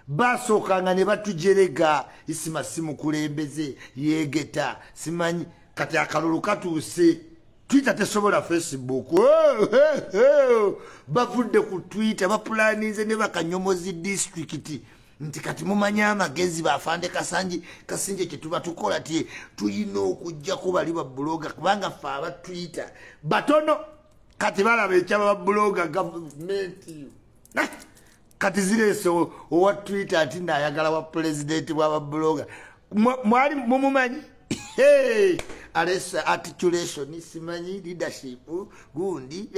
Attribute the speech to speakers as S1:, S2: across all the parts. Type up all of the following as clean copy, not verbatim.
S1: Basookanga ne batujerega, Isima si mukulembeze, yeegeta, simanyi. Kati akalulu katuuse, Twitter tesobola Facebook. Bavudde ku Twitter, bapulaninze ne bakanyomozi disitulikiti nti kati mumanyi amagezi bafande Kasanji Kasinje kye tuba tukola ti tuyina okujjako bali ba blogger, kubanga ffe aba Twitter batono. Kati balaba ekyaba ba blogger gavumenti kati zireese owa Twitter ati naayagala wa pulezidenti bw'aba blogger. Mwali mumumanyi? Alesa articulation, simanyi leadership gundi.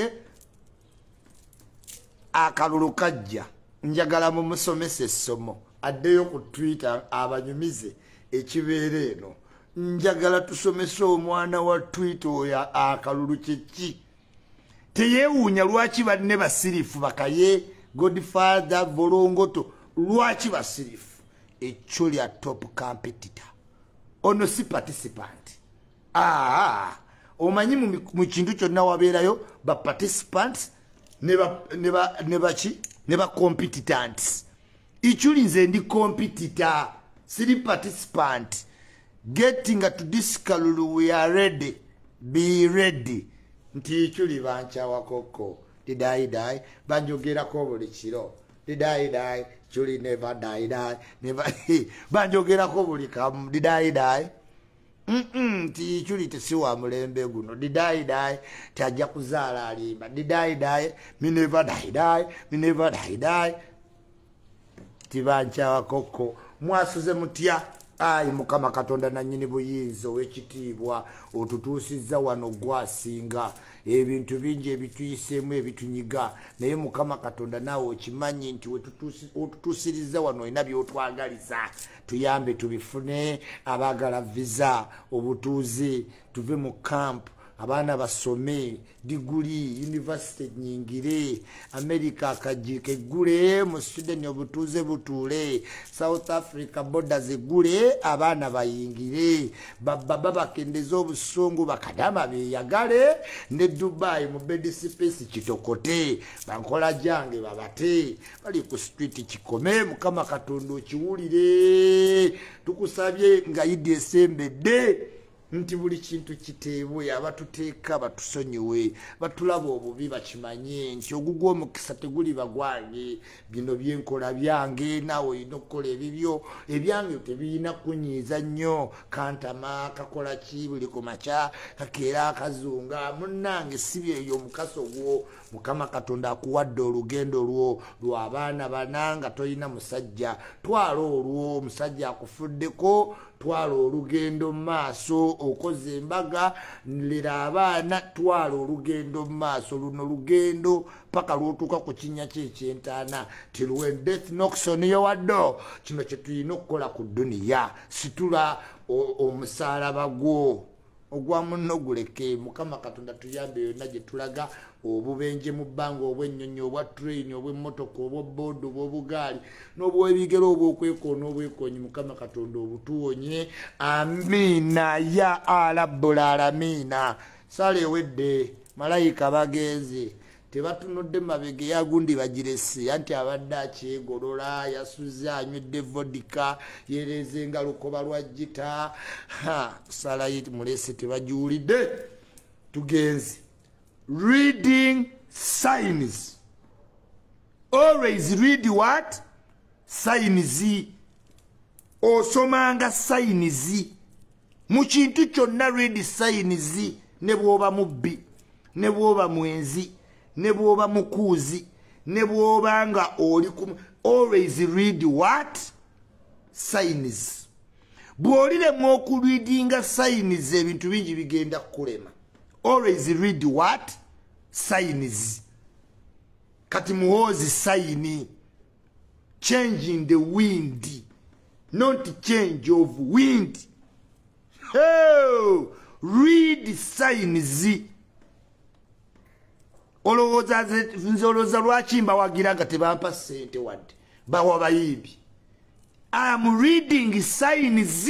S1: Akalulu kajja, njagala mumusomese essomo, addeyo ku Twitter abanyumize ekibeera eno. Njagala tusomese omwana wa Twitter oyo akalulu kyeki. Teyeewuunya lwaki banne basirifu bakaye Godfather Volongoto, lwaki basirifu. Ekyo lya top competitor ono si participant. Omanyi mu kintu kyonna wabeerayo ba participants ne baki ne ba competitants. Ichuli nze ndi competitor, siri participant. Getting to this kalulu, we are ready, be ready. Nti Ichuli bankyawakoko didaidai, banjogerako buli kiro didaidai, Chuli never die die never, banjogerako buli kamu didaidai. Nti Ichuli tesiwa mulembe guno didaidai, tajja kuzaala alimba didaidai, me never die die, me never die die. Tibankyawakoko. Mwasuze mutya? Ayi Mukama Katonda nannyini buyinza ow'ekitiibwa, otutuusizza wano gwasinga. Ebintu bingi ebituyiseemu ebitunyiga, naye Mukama Katonda naawe okimanyi nti otutuusirizza wano olina by'otwagaliza. Tuyambe tubifune. Abaagala visa, obutuuze, tuve mu camp, abaana basome diguli, university nyingire America, akajji keggule mu Sweden, obutuuze butuule South Africa, border zeggule abaana bayingire, bababa bakendeze obusungu, bakadama beyagale, ne Dubai mu bed space kitokote, bankola jange babate bali ku street kikome. Mukama Katonda okiwulire, tukusabye nga Idi esembedde nti buli kintu kiteebwe. Abatuteeka batusonyiwe, batulaba obubi bakimanye nti ogugwa omukisa teguliba gwange. Bino byenkola byange, naawe olina okukola ebibyo. Ebyange tebirina kunyiiza nnyo. Kantama kakola ki buli ku makya, kakeera akazunga. Munnange, si byeyo omukaso gwo. Mukama Katonda akuwadde olugendo lwo lw'abaana bana nga tolina musajja, twala olwo omusajja akufuddeko, twala olugendo mu maaso. Okoze embaga, lera abaana, twala olugendo mu maaso. Luno lugendo paka lwotuuka ku kinnya kye ekyentaana, till when death knocks on your door. Kino kye tulina okukola ku duniya. Situla omusaalaba gwo, ogwa munno guleke. Mukama Katonda tuyambe yonna gye tulaga. Obubenje mu bbanga, obw'ennyonyi, obwa train, obw'emmotoka, obw'obbooda, obw'obugaali n'obw'ebigere, obw'okwekoona, obwekoonyi, Mukama Katonda obutuwonye. Amiina ya alabbul alamiina. Sala ewedde, malayika bagenze tebatunudde mabega, eyagundi bagirese. Anti abadde akyegolola, yasuze anywedde vodka, yereze nga lukoba lwa gita. Sala mulese tebagiwulidde, tugenze. Reading signs, always read what? Signs. Osomanga signs mu kintu kyonna. Read signs. Ne bw'oba mubbi, ne bw'oba mwenzi, ne bw'oba mukuuzi, ne bw'oba nga oli ku, always read what? Signs. Bw'oliremu okureadinga signs, ebintu bingi bigenda kukulema. Always read what? Signs. Kati Muhoozi sign, changing the wind, not change of wind. Oh, read signs. Olowooza nze, olowooza lwaki mbawagira nga tebampa ssente wadde bawa bayimbi? I am reading signs.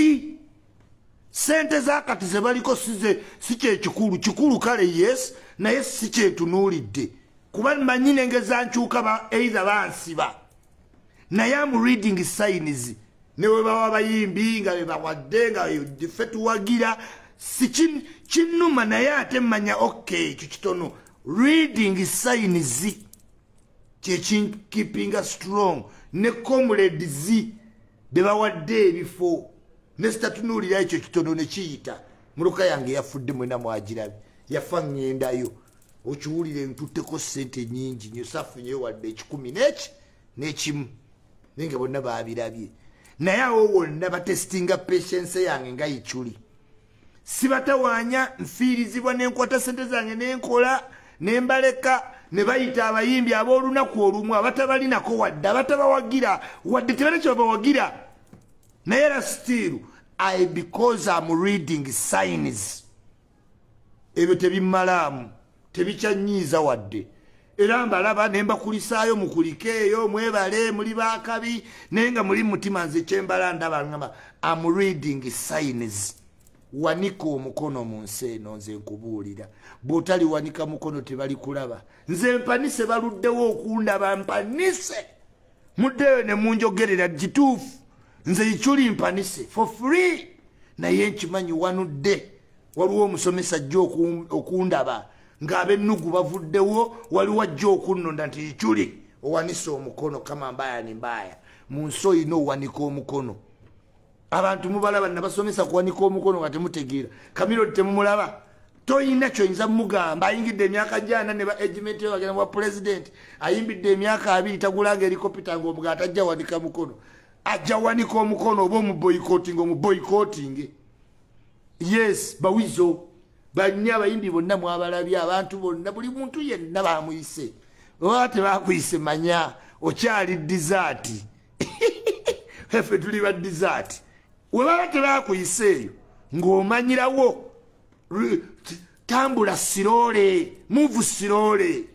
S1: Sente zakati zebaliko size si kyekikulu. Kikulu kale, yes, naye si kyetunuulidde, kuba mmanyi nengeza nkyuka ba either bansiba. Naye am reading signs. Ne we baba bayimbi nga be bawadde nga ffe tuwagira si kinnuma, naye ate mmanya okay, ekyo kitono. Reading signs kyekinkeepinga strong. Ne comrades be bawadde ebifo ne sitatunuulira ekyo kitono ne kiyita. Muluka yange yafudde, mwena mwagirabe, yafa ŋŋendayo. Okiwulire, ntutteko ssente nnyingi nnyo, safunyeyo wadde 100 n'eki n'ekimu, naye nga bonna baabirabye. Naye awo wonna batestinga patience yange nga Ichuli. Sibatawaanya, nfiirizibwa nenkwata ssente zange nenkola nembaleka. Ne bayita abayimbi ab'olunaku olumu abatabalinako wadde, abatabawagira wadde, tebale kyebabawagira, naye era still I, because I'm reading signs, ebyo tebimmalaamu, tebikyanyiiza wadde. Era mbalaba ne mbakulisaayo, mukulike eyo, mwebale, muli baakabi, naye nga muli mutima nze kyembala ndaba ngamba am reading signs. Wanika omukono mu nsi eno, nze nkubuulira, bw'otaliwanika mukono tebali kulaba. Nze mpanise, baluddewo okundaba mpanise, muddeyo ne munjogerera gituufu. Nze Ichuli mpanise for free, naye nkimanyi wanudde waliwo omusomesa ajja okundaba ng'ab'ennugu bavuddewo, waliwo ajja okunnonda nti Ichuli owanise omukono kama mbaya ni mbaya. Mu nsi oyina owanika omukono. Abantu mubalaba nabasomesa kuwanika omukono nga temutegeera. Kamiro temumulaba, toyina kyoyinza mugamba. Ayingidde emyaka 40 ne ba agement bagenda bwa president, ayimbidde emyaka 20, tagulanga helicopter, ng'omuga atajja wanika mukono. Ajja wanika omukono oba omuboycotting, omuboycotting. Yes, bawizo banni, abayimbi bonna mwabalabye, abantu bonna, buli muntu yenna bamuyise. Oba tebakuyise, manya okyali dessert. Ffe tuli ba dessert. We baba tebakuyise eyo, ng'omanyirawo, tambula slowly, move slowly,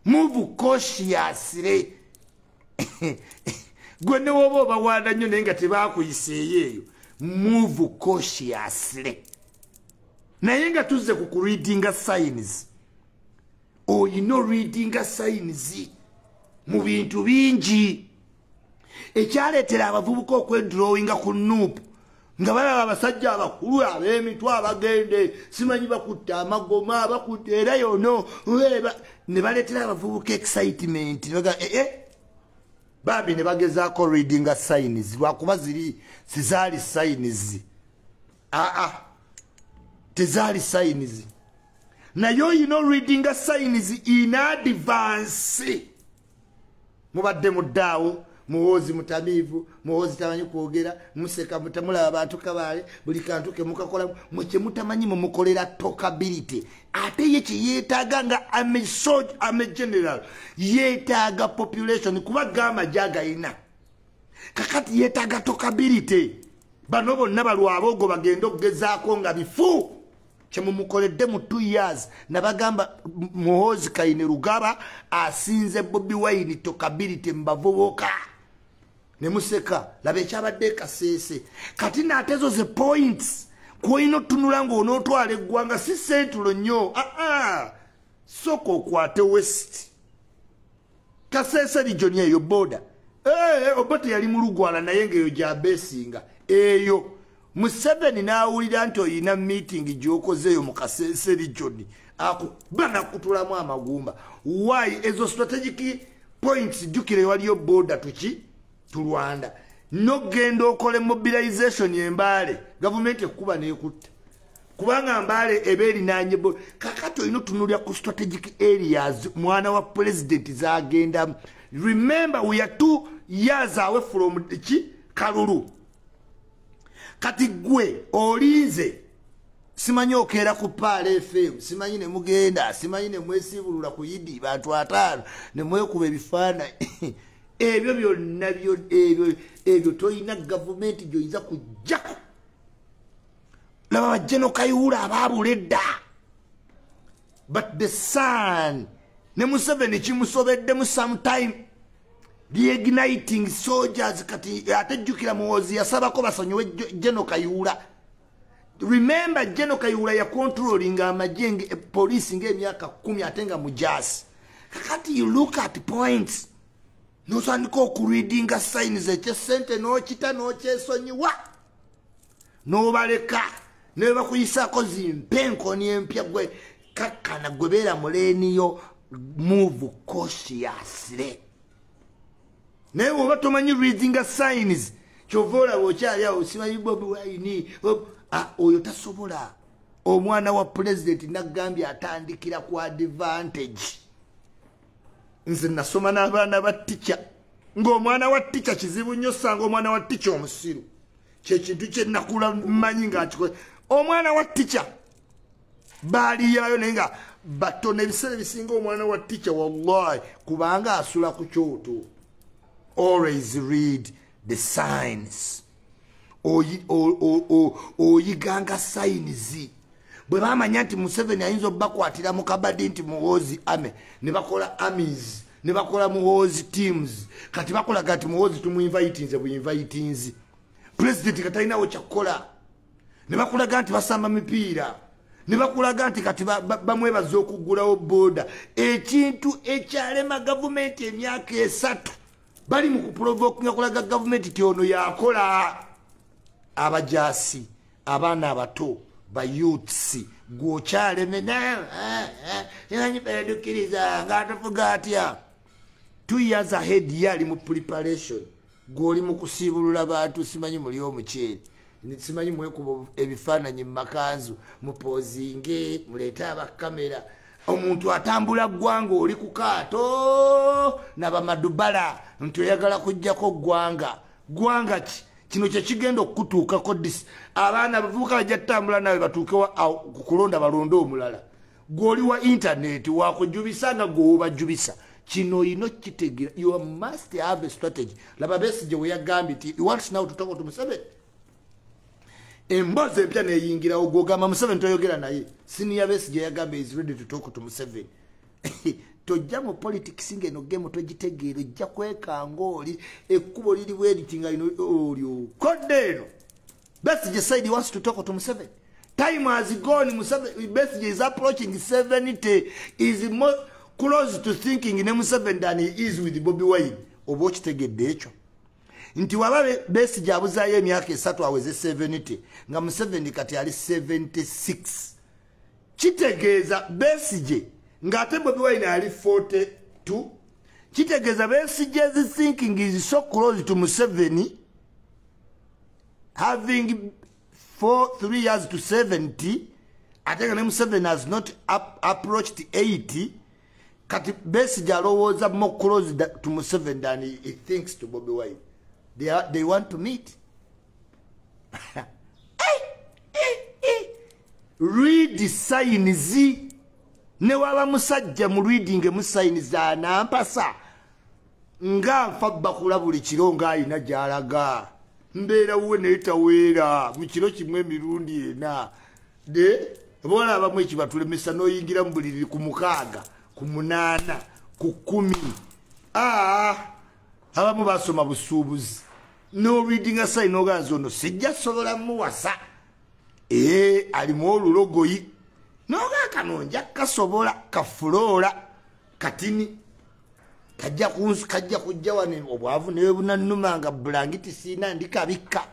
S1: move cautiously. Gwe ne woba obawaana nnyo naye nga tebakuyiseeyo eyo, move cautiously. Naye nga tuzze ku kureadinga signs, oyina oreadinga signs mu bintu bingi. Ekyaleetera abavubuka okwedrawinga ku NUP, nga balaba abasajja abakulu ab'emitwe abagende simanyi bakutte amagoma, bakutte era yono, ne baleetera abavubuka excitement ne bambi ne bagezaako readinga signs, lwakuba ziri sizaali signs, aa, tezaali signs. Naye oyina readinga signs in advance. Mubadde muddaawo, Muhoozi mutamiivu, Muhoozi tamanyi kwogera, museka, mutamulaba abantu kabaale, buli kantu ke mukakola mwe kyemutamanyi mumukolera talkability. Ate ye kyeyeetaaga nga army soldier, army general, yeetaaga population, kuba gama gyagayina. Kakati yeetaaga talkability. Bano bonna balwabogo bagenda okugezaako nga bifu kyemumukoledde mu 2 years. Nabagamba Muhoozi Kainerugaba asinze Bobi Wine talkability mu bavubuka, ne museka. Laba ekyabadde Kaseese. Kati naate ezo ze points kwolina otunula ng'onootwala eggwanga, si central nnyo, aa, sooka okwate west, Kaseese region eyo, border oba teyali mu Lugwala, naye ng'eyo gyabeesinga eyo. Museveni n'awulira nti oyina meeting gy'okozeeyo mu Kaseese region, akuba nakutulamu amagumba. Why? Ezo strategic points, jjukira waliyo border tuki tulwanda. Nogenda okole mobilization embaale, gavumenti ekuba nekutta, kubanga Mbaale eba erinaanye. Kakati olina otunulira ku strategic areas mwana wa president zagendamu. Remember, we are 2 years away from ki kalulu. Kati gwe olinze simanyi okeera ku Pearl FM, simanyi ne mugenda, simanyi ne mwesibulula ku yidi bantu 50 ne mwekuba ebifaananyi ebyo byonna ebyo ebyo, toyina gavumenti gyoyinza kujjako. Laba bajjeno Kayihura abaabula edda, but the sun ne Museveni kimusobeddemu sometime reigniting soldiers. Kati ate jjukira Muhoozi yasabako basonyiwe General Kayihura. Remember, General Kayihura ya controlling amagye, police ng'emyaka 10, ate nga mujasi. Kakati you look at points. Notandika okureadinga signs, ekyesente n'okita n'okyesonyiwa, n'obaleka ne bakuyisaako zimpenkoni empya. Gwe kakkana, gwe beera muleeniyo, move cautiously. Naye bw'oba tomanyi readinga signs, kyova olaba okyali awo, simanyi Bobi Wine oyo tasobola. Omwana wa pulezidenti nagambye atandikira ku advantage. Nze nasoma n'abaana ba ticca, ng'omwana wa ticca kizibu nnyo sanga omwana wa ticca omusiru. Kyekintu kyenakula mmanyi nga nkikoze. Omwana wa ticca baaliyayo, naye nga batono. Ebiseera ebisinga omwana wa ticca, wallahi, kubanga asula ku kyoto. Always read the signs. Oyiganga signs. Bwe bamanya nti Museveni ayinza obbakwatira mu kabadi, nti Muhoozi army, ne bakola armies, ne bakola Muhoozi teams. Kati bakolaga nti Muhoozi tumuinvitinze buinvitinzi, pulezidenti katalinawo kyakukola. Ne bakulaga nti basamba mipiira, ne bakulaga nti kati bamwebaza okuggulawo border, ekintu ekyalema gavumenti emyaka 3. Bali mu kuprovokinga kulaga gavumenti ti ono yakola. Abajaasi, abaana abato, bayouths, gwokyaleme dukkiriza ngaatufuga atya? 2 years ahead ye ali mu preparation, gw'oli mu kusiibulula bantu, simanyi muli omuceere, simanyi mwekuba ebifaananyi mu makanzu, mupozinge, muleete abakamera. Omuntu atambula ggwanga, oli ku kaato nabamadubala nti oyagala kujjako ggwanga. Ggwanga ki kino kyekigenda okukutuukako? Disi abaana abavubuka bajja tutambula nawe batuuke kulonda, balonde omulala. Gw'oli wa intaneti wakujubisa nga gwewobajubisa. Kino oyina okitegeera. You must have a strategy. Laba Besigye we yagambye nti he wants now to talk to Museveni. Emboozi empya neyingirawo, gwogamba Museveni toyogera naye. Senior Besigye yagambye is ready to talk to Museveni. Tojja mu politics ngeno game togitegeera, ojja kwekanga oli ekkubo liri bweriti nga lino olyo kodde eno. Besigye said he wants to talk to Museveni. Time has gone. Museveni, Besigye is approaching 70, is more close to thinking ne Museveni than he is with Bobi Wine. Oba okitegedde ekyo nti waba Besigye abuzaayo emyaka 3 aweze 70, nga Museveni kati ali 76, kitegeeza Besigye ng'ate Bobi Wine ali 42, kitegeeza Besigye's thinking is so close to Museveni, having 4 3 years to 70, ate nga ne Museveni has not approached 80. Kati Besigye alowooza more close to Museveni than he thinks to Bobi Wine. They want to meet. Read signs. Ne waba musajja, mu reading mu signs. Anampasa nga nfa bakula buli kiro ng'alina gy'alaga. Mbeera wuwe naye taweera mu kiro kimu emirundi 4. De bola abamu ekibatulemesa n'oyingira mu buliri ku 6, ku 8, ku 10. Abamu basoma busuubuzi, no reading a sign, noganza ono sijja sobola muwasa, ee alimu olulogoyi, noga kano nja kasobola kafuloola katini kajja kunsu, kajja kujja wano obwavu newe bunannuma nga bulangiti siina ndikabikka,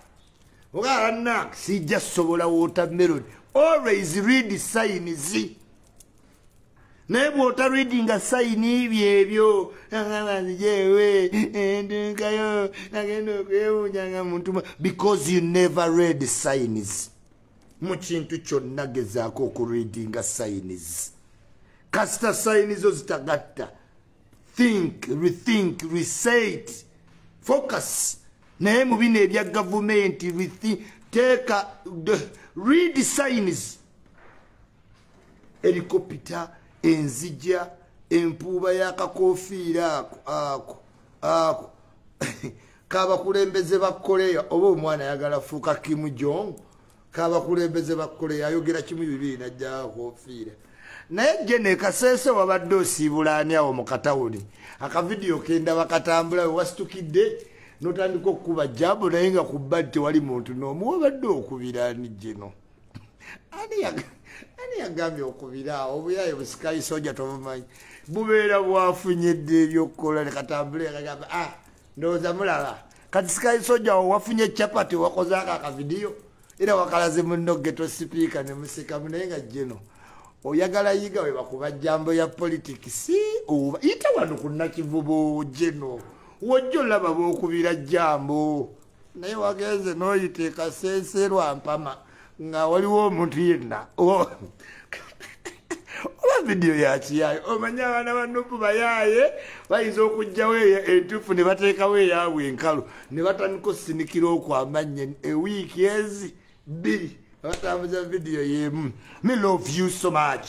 S1: ogaa sijja sobola watermelon. Always read signs. Naye bw'ota readinga sign, byebyo njewe endukayo nagenda okwewuunya nga muntu, because you never read signs. Mu kintu kyonna gezaako okureadinga signs. Kasita signs zo zitagatta, think, rethink, reset, focus. Naye mu bino ebya gavumenti, rethink, teeka, read signs. Helicopter enzija, empuuba y'akakofiira ako ako ako kabakulembeze ba Korea, oba omwana ayagala fuuka Kim Jong, kabakulembeze ba Korea, ayogera kimu bibiri najja akakofiira. Naye gene Kasese wabadde osiibula ani awo mu katawuni? Akavidiyo kendaba katambula, wasitukidde notandika okukuba jabo, naye nga ku bbali tewali muntu n'omu. Wabadde okubira ani gino? Ani yagambye okubira awo? Obuyaye busikayi soja tobumanyi. Bubeera bwafunye dde ebyokukola nekatambule kagamba, ah, ndowooza mulaba kati Sky Soja wafunye chapati, wakoze ako akavidiyo era wakalaze munno ghetto speaker ne musekamu. Naye nga jeno oyagala yiga we bakuba jambo ya politics oba yita wano ku Nakivubo. Jeno wojja olaba bookubira jambo, naye wagenze n'oyiteeka senserwa mpama nga waliwo omuntu yenna oba vidiyo yakiyaye. Omanyi abaana ba NUP bayaaye, bayinza okugjawo entuufu ne bateekawo eyaabwe enkalu ne batandika osinikira okwo amannya. Ewiiki ezi 2 batambuza vidiyo yemu. Me love you so much.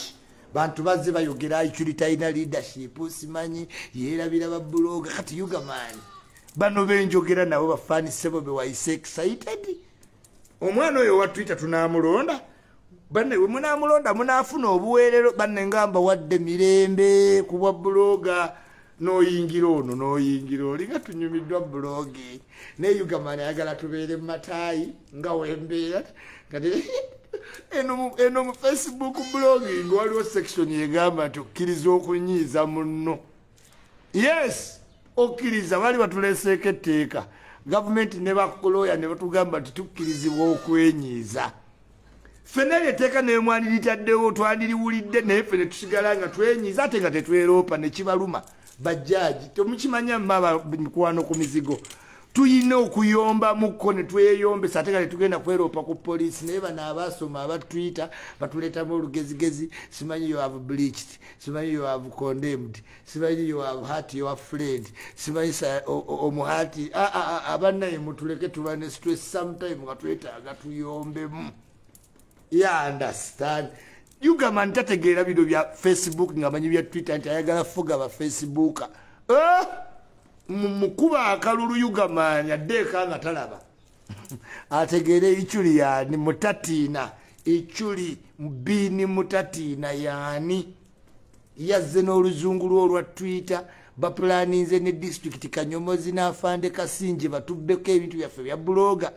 S1: Bantu bazze bayogera Ichuli talina leadership, simanyi yeerabira ba blogger. Kati Ugaman, bano benjogera nabo bafaani sebo bewayise excited. Omwana oyo wa Twitter tunamulonda banne, we munamulonda munaafuna obuweerero. Banne, ngamba wadde mirembe ku bwa blogger, n'oyingira ono n'oyingira oli nga tunyumiddwa blog. Naye Ugaman ayagala tubeere mu mataayi nga wembeera kati eno mu Facebook blogging waliwo section egamba nti okkiriza okunyiiza munno. Yes, okkiriza. Bali batuleseeko etteeka, gavumenti ne bakuloya ne batugamba nti tukkirizibwa okwenyiiza. Ffenna eryo etteeka naye mwaniritaddewo twaniriwulidde, naye ffe ne tusigala nga twenyiiza ate nga tetweroopa ne kibaluma. Bajjaaji temukimanya mma mikwano ku mizigo tuyina okuyombamuko ne tweyombesa ate nga tetugenda kweroopa ku poliisi. Naye bano abasoma aba Twitter batuleetamu olugezigezi, simanyi you have bleached, simanyi you have condemned, simanyi you have hurt your friend, simanyi omuhati. Abannaye mutuleke tuba ne stress sometime nga twetaaga tuyombemu. Ya understand, Ugaman tategeera bino bya Facebook nga manyi bya Twitter nti ayagala fuga ba Facebook. Eh? Mukuba akalulu Ugaman addeeka nga talaba ategeere Ichuli yaani mutatiina. Ichuli mbini mutatiina yaani yazze n'oluzungu lwe olwa Twitter. Bapulaninze ne disitulikiti Kanyomozi n'afande Kasinje batubbeko ebintu byaffe bya blogger.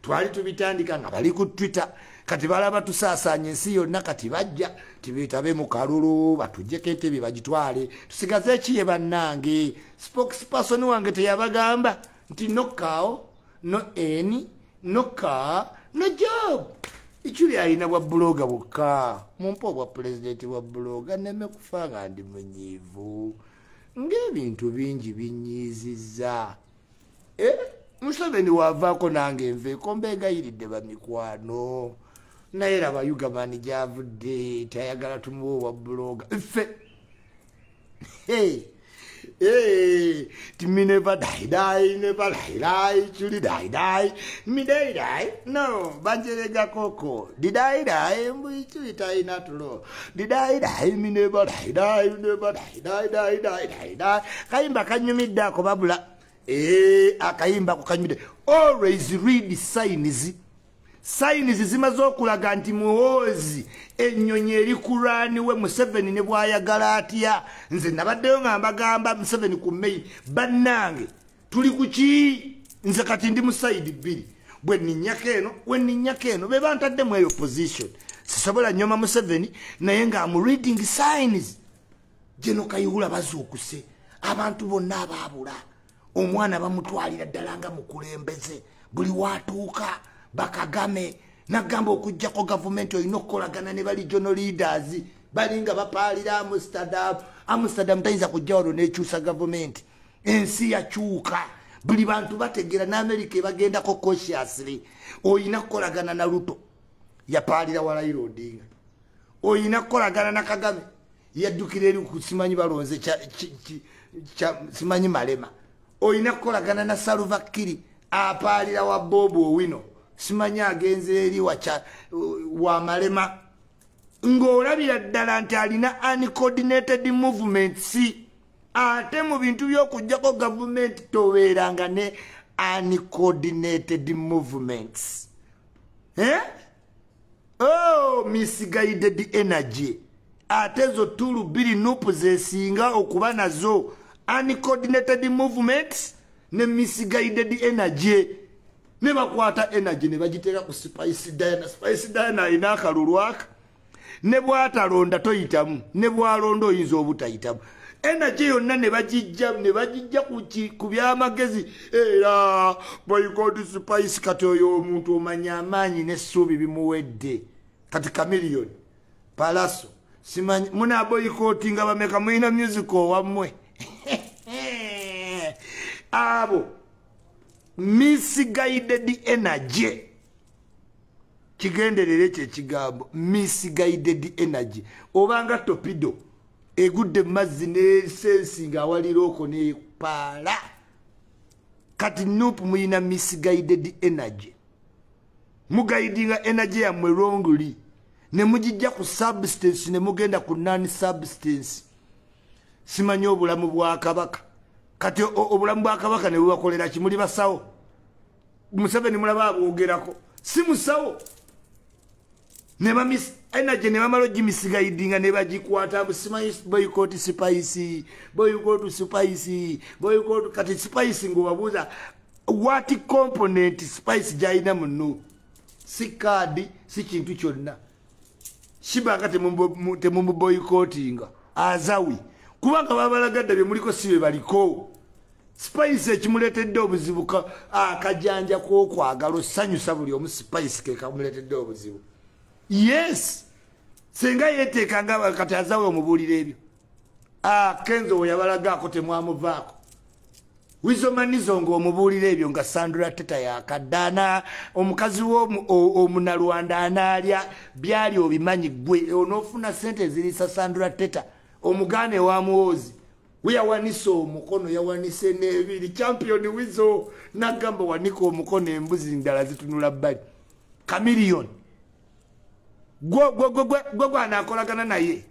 S1: Twali tubitandika nga bali ku Twitter, kati balaba tusaasaanya ensi yonna. Kati bajja tibeetabe mu kalulu batuggyeko entebe bagitwale tusigaze ekiye. Bannange, spokesperson wange teyabagamba nti no cow, no n no car, no job? Ichuli alina bwa blogger bwokka. Mumpa obwa pulezidenti bwa blogger neme kufa nga ndi munyiivu ng'ebintu bingi binyiizizza. Eh? Museveni wavaako nange nveeko, mbeegayiridde bamikwano. Naye laba Ugaman gyavudde, tayagala tumuwe obwa blogger ffe. Hey, hey, me never die, die, never die, die, chuli die, die, me die, die, no, bajerega koko, did I die, mbu chuli talina tulo, did I die, me never die, die, never die, die, die, die, die, die. Kayimba kanyumidde ako babula, eh, akayimba kukanyumidde. Always read signs. Signs zimaze okulaga nti Muhoozi ennyonyi eri kulwaniwe. Museveni ne bwayagala atya, nze nabaddeyo nga mbagamba Museveni ku May. Bannange, tuli ku ki? Nze kati ndi mu side bbiri, bwe nninnyako eno, bwe nninnyako eno, be bantaddemu eyo position. Sisobola nyoma Museveni, naye nga am reading signs. Geno Kayihura bazuukuse, abantu bonna abaabula, omwana bamutwalira ddala nga mukulembeze buli watuuka. Bakagame nagamba okugjako gavumenti olina okukolagana ne ba regional leaders, balinga bapaalira Amsterdam. Amsterdam tayinza kujja wano nekyusa gavumenti. Ensi yakyuka, buli bantu bategeera, n'Amerika ebagendako cautiously. Olina kukolagana na Ruto, yapaalira wa Raila Odinga. Olina kukolagana na Kagame, yaddukira eri simanyi balonze simanyi Malema. Olina kukolagana na Salva Kiir, apaalira wa Bob Owino, simanyi agenze eri wa Malema. Ng'olabira ddala nti alina uncoordinated movements. Ate mu bintu by'okugjako gavumenti tobeeranga ne uncoordinated movements, eh? Oh, misguided energy. Ate zo tulu bbiri NUP zesinga okuba nazo, uncoordinated movements ne misguided energy. Ne bakwata energy ne bagiteeka ku Spice Diana. Spice Diana alina akalulu aka ne bwatalonda toyitamu, ne bwalonda oyinza obutayitamu. Energy yonna ne bagijja ku byamagezi. Era boycott Spice. Kati oyo omuntu omanya amaanyi n'essuubi bimuwedde. Kati Chameleone, Palaso, simanyi muna boycottinga bameka? Mulina music owammwe. Abo misguided energy. Kigenderere ekyo ekigambo, misguided energy. Obanga torpedo egudde mu mazzi nesensi nga awalira okwo nepaala. Kati NUP muyina misguided energy. Muguidinga energy yammwe wrongly, ne mugijja ku substance ne mugenda ku non substance. Simanyi obulamu bwa Kabaka. Kati obulamu bwa Kabaka ne bubakolera ki? Muli basawo? Museveni mulaba abwogerako, si musawo. Ne bamis energy ne bamala ogimisguidinga ne bagikwata. Simanyi boycott Spice, boycott Spice, boycott. Kati Spice ng'obabuuza what component Spice gyalina muno? Si kaadi, si kintu kyonna. Kibanga temumuboycottinga Azawi, kubanga babalagadde bye muliko si bye baliko. Spice ekimuleetedde obuzibu, akajanja k'okwagala osanyusa buli omu. Spice ke kamuleetedde obuzibu. Yes, senga yeteekanga. Kati Azawi omubuulira ebyo. Kenzo we yabalagaako temwamuvaako. Weasel Manizo ng'omubuulira ebyo, nga Sandra Teta yakaddaana omukazi wo omunalwanda anaalya byali. Obimanyi gwe onoofuna sente eziriisa Sandra Teta, omugaana ewa Muhoozi. We yawanise omukono, yawanise n'ebiri. Champion Weasel nagamba wanika omukono, embuzi ndala zitunula bbali. Chameleone gwe gwanaakolagana naye.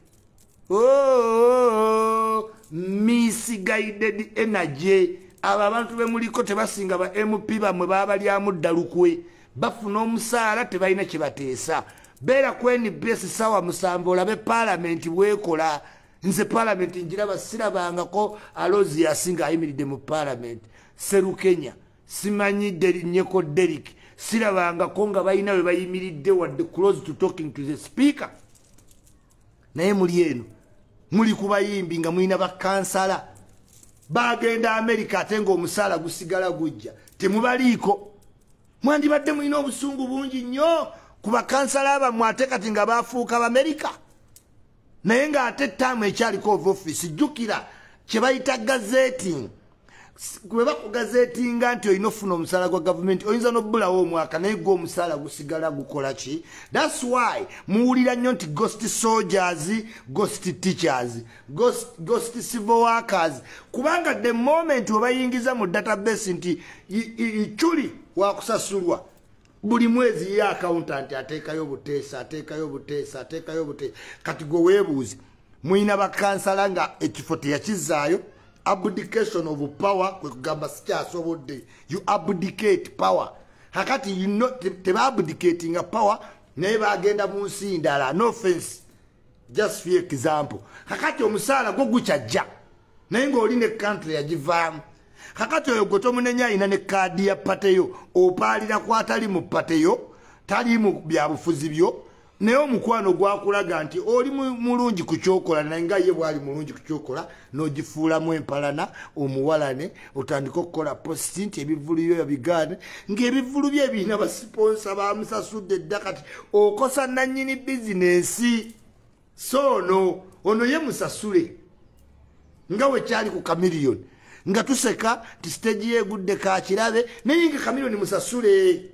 S1: Oh, misguided energy. Abo abantu bemuliko tebasinga ba MP bamwe babalyamu ddalukwe. Bafuna omusaala, tebalina kye bateesa. Beera ku NBS sawa 7 olabe paalamenti bwekola. Nze paalamenti njiraba, sirabangako Aloziasi ng'ayimiridde mu paalamenti. Serukenya, simanyi Nyeko Derik, sirabangako nga balina we bayimiridde wadde close to talking to the speaker. Naye muli eno muli ku bayimbi nga mulina bakansala bagenda Amerika, ate ng'omusaala gusigala gujja, temubaliiko. Mwandibadde mulina obusungu bungi nnyo ku bakansala bammwe, ate kati nga bafuuka Bamerika, naye ng'ate term ekyaliko of office. Jjukira kye bayita gazetting. Bwe bakugazettinga nti olina ofuna omusaala gwa gavumenti, oyinza n'obbulawo omwaka, naye gwe omusaala gusigala gukola ki? That's why muwulira nnyo nti ghost soldiers, ghost teachers, ghost civil workers, kubanga the moment we bayingiza mu database nti ichuli wakusasulwa buli mwezi, ye accountant ateekayo obuteesa, ateekayo obuteesa, ateekayo obuteesa. Kati gwe weebuuze, mulina bakansala nga ekifo teyakizaayo. Abdication of power kwe kugamba sikyasobodde. You abdicate power. Kakati you know, teba abdicatinga power, naye bagenda mu nsi ndala. No offense, just for example. Kakati omusaala gwo gukyajja, naye ng'oli ne country yagivaamu. Kakati oyo gwe tomunenya, alina ne kaadi ya party yo. Opaalira kwatali mu party yo, tali mu byabufuzi byo, naye omukwano gwakulaga nti oli mulungi ku kyokola, naye nga ye bwali mulungi ku kyokola, n'ogifuulamu empalana omuwalane, otandika okukola post nti ebivulu byo yabigaane, ng'ebivulu bye ebirina basponsor bamusasudde dda. Kati okosa nannyini bizinensi. So ono ono ye musasule nga wekyali ku Chameleone, nga tuseka nti stage yegudde kakirabe, naye nga Chameleone musasule.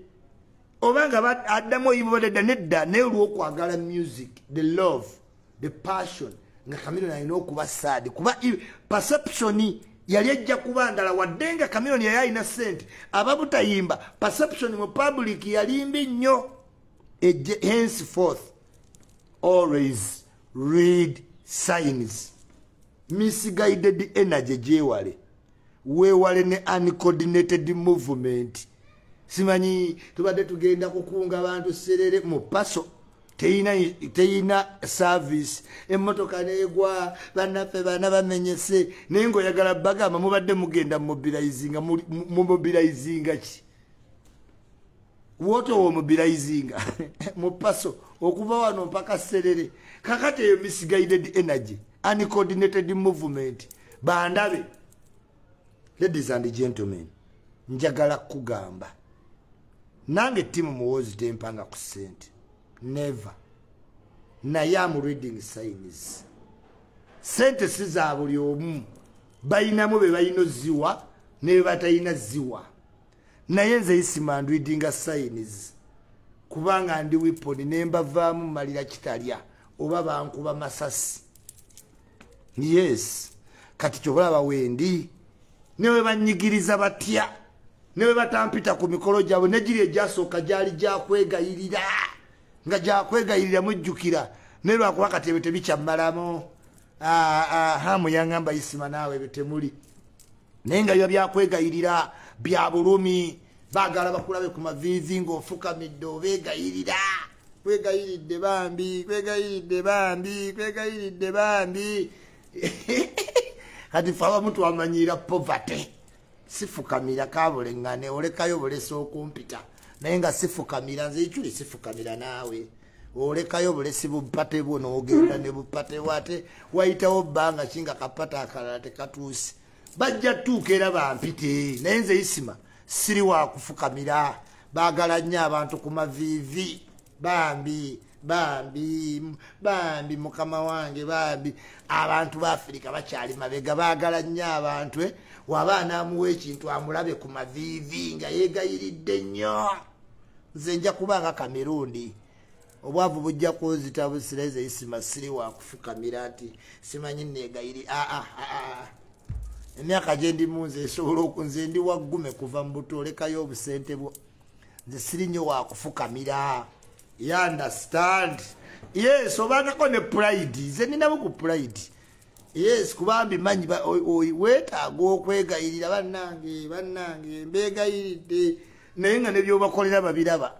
S1: Obanga addamu oyibobadde nedda, naye olw'okwagala music, the love, the passion, nga Chameleone alina okuba sad, kuba perception yali ejja kuba ndala. Wadde nga Chameleone yali alina sente, ababutayimba, perception mu public yali mbi nnyo. Henceforth always read signs. Misguided energy gyewale, weewale ne uncoordinated movement. Simanyi tubadde tugenda kukunga abantu Serere mu Passo, teyina service, emmotoka negwa, bannaffe bana bamenyese, naye ngaoyagala bagamba mubadde mugenda mobilizinga. Mumobilizinga ki? Woto womobilizinga mu Passo okuva wano mpaka Serere? Kakati eyo misguided energy. Uncoordinated movement. Bandabe. Ladies and gentlemen, njagala kugamba. Nange timu Muhoozi tempanga ku ssente. Never. Naye am reading signs. Sente si za buli omu. Bayinamu be bayina ziwa ne batayina ziwa. Naye nze Isima reading signs. Kubanga ndi weapon ne mbavaamu malira kitalya oba bankuba masasi. Yes. Kati kyobalaba wendi newe banyigiriza batya, newe batampita ku mikolo gyabwe, negiri egyasooka gyali gyakwegayirira, nga gyakwegayirira mujjukira, naye lwakuba kati ebyo tebikyammalamu. Hamu yaŋŋamba Isima naawe ebyo temuli, naye nga biba byakwegayirira bya bulumi, baagala bakulabe ku maviivi ng'ofukamidde obeegayirira, kwegayiridde bambi, kwegayiridde bambi, kwegayiridde bambi. Kati fe abamu twamanyira poverty. Sifukamira kabulengane, olekayo bulesi okumpita, naye nga sifukamira nze ikyuli sifukamira naawe, olekayo bulesi bupate bwo n'ogenda ne bupate bwate wayitawo bbanga kinga kapata akalala tekatuuse, bajja tuuka era bampite. Naye nze Isima siri wakufukamira, baagala nnyo abantu ku maviivi, bambi bambi bambi mukama wange bambi. Abantu ba Afrika bakyali mabega, baagala nnyo abantu waba anaamuwa ekintu amulabe ku maviivi nga yeegayiridde nnyo. Nze nja kubanga Kameruuni, obwavu bujja kunzita busira. Nze Isima siri wakufukamira nti simanyi neegayiri. Emyaka gye ndimu nze esobola okunze ndi waggume kuva mu buto, olekayo obusente bwo, nze siri nnyo wakufukamira. You understand? Yes, obangako ne pride. Nze ninamu ku pride. Yes, kubambi manyi weetaaga okwegayirira bannange, bannange mbeegayiridde, naye nga ne by'obakolera babiraba.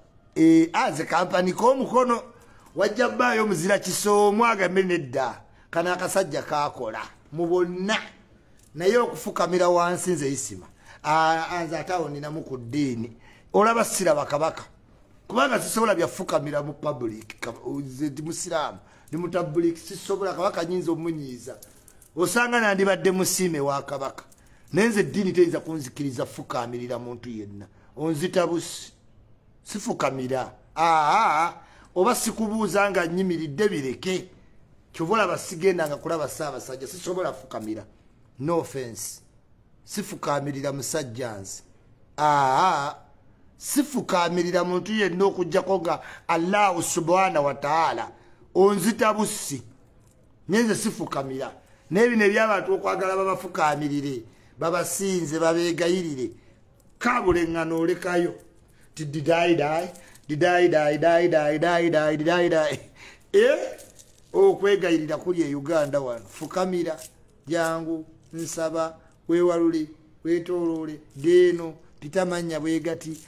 S1: Aze kampani k'omukono wajja bbaayo muzira kisoomu agambe nedda, kano akasajja kaakola mu bonna. Naye okufukamira wansi nze Isima, nze ate awo ninamu ku ddiini. Olaba siraba kabaka, kubanga sisobola byafukamira mu public. Nze ndi musiraamu, ndi mutabuliki, sisobola kabaka nyinza omunyiiza. Osanga nandibadde musiime wa kabaka, naye nze eddiini teyinza kunzikiriza fukamirira muntu yenna. Onzita busi, sifukamira. Oba sikubuuza nga nnyimiridde bireke. Kyova olaba sigendanga kulaba Ssaabasajja, sisobola fukamira. No offense, sifukamirira musajja nze. Sifukamirira muntu yenna okuggyako nga Allahu subhana wa taala. Onzita busi, nze sifukamira. Naye bino eby'abantu okwagala babafukamirire, babasinze, babeegayirire, kabuleŋŋano olekayo ti didaidai didaidai dai dai. Okwegayirira kuli e Uganda wano, fukamira jangu nsaba weewalule weetooloole deeno pitamanya bwegati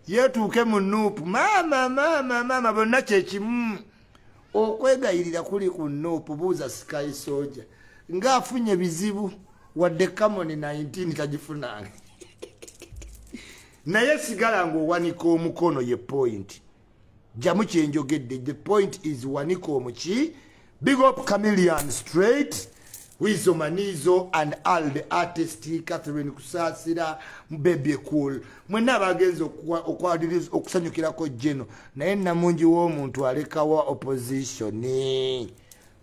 S1: yeetuuke mu NUP maama maama maama bonna kyekimu. Okwegayirira kuli ku NUP. Buuza Sky Soldier ng'afunye bizibu, wadde Camon 19 tagifunanga, naye sigala ng'owanika omukono. Ye point jamu kyenjogedde, the point is wanika omuki. Big up Chameleon Straight, Wizo Manizo and all the artists, Catherine Kusasira, Baby Cool, mwenna abagenzi okusanyukirako Geno. Naye namungi w'omuntu alekawa opposition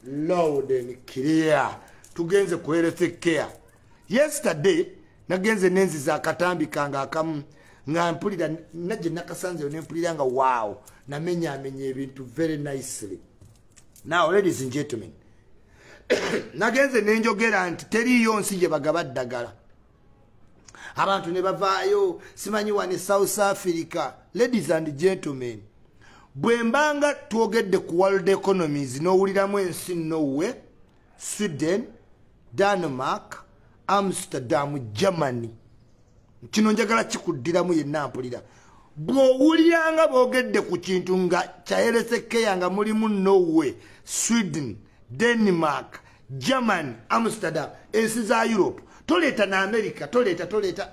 S1: loud and clear. Tugenze ku health care. Yesterday nagenze nenziza akatambi kange akamu nga mpulira najje nakasanze ne mpulira nga wow, namenya amenya ebintu very nicely. Now ladies and gentlemen, nagenze nenjogera nti teriyo nsi gye bagaba ddagala, abantu ne bavaayo simanyi wane South Africa. Ladies and gentlemen, bwe mbanga twogedde ku world economies n'owuliramu ensi Norway, Sweden, Denmark, Amsterdam, Germany. Kino njagala kikuddiramu yenna mpulira. Bw'owuliranga boogedde ku kintu nga kya health care nga mulimu Norway, Sweden, Denmark, Germany, Amsterdam, ensi za Europe, toleeta na America, toleeta toleeta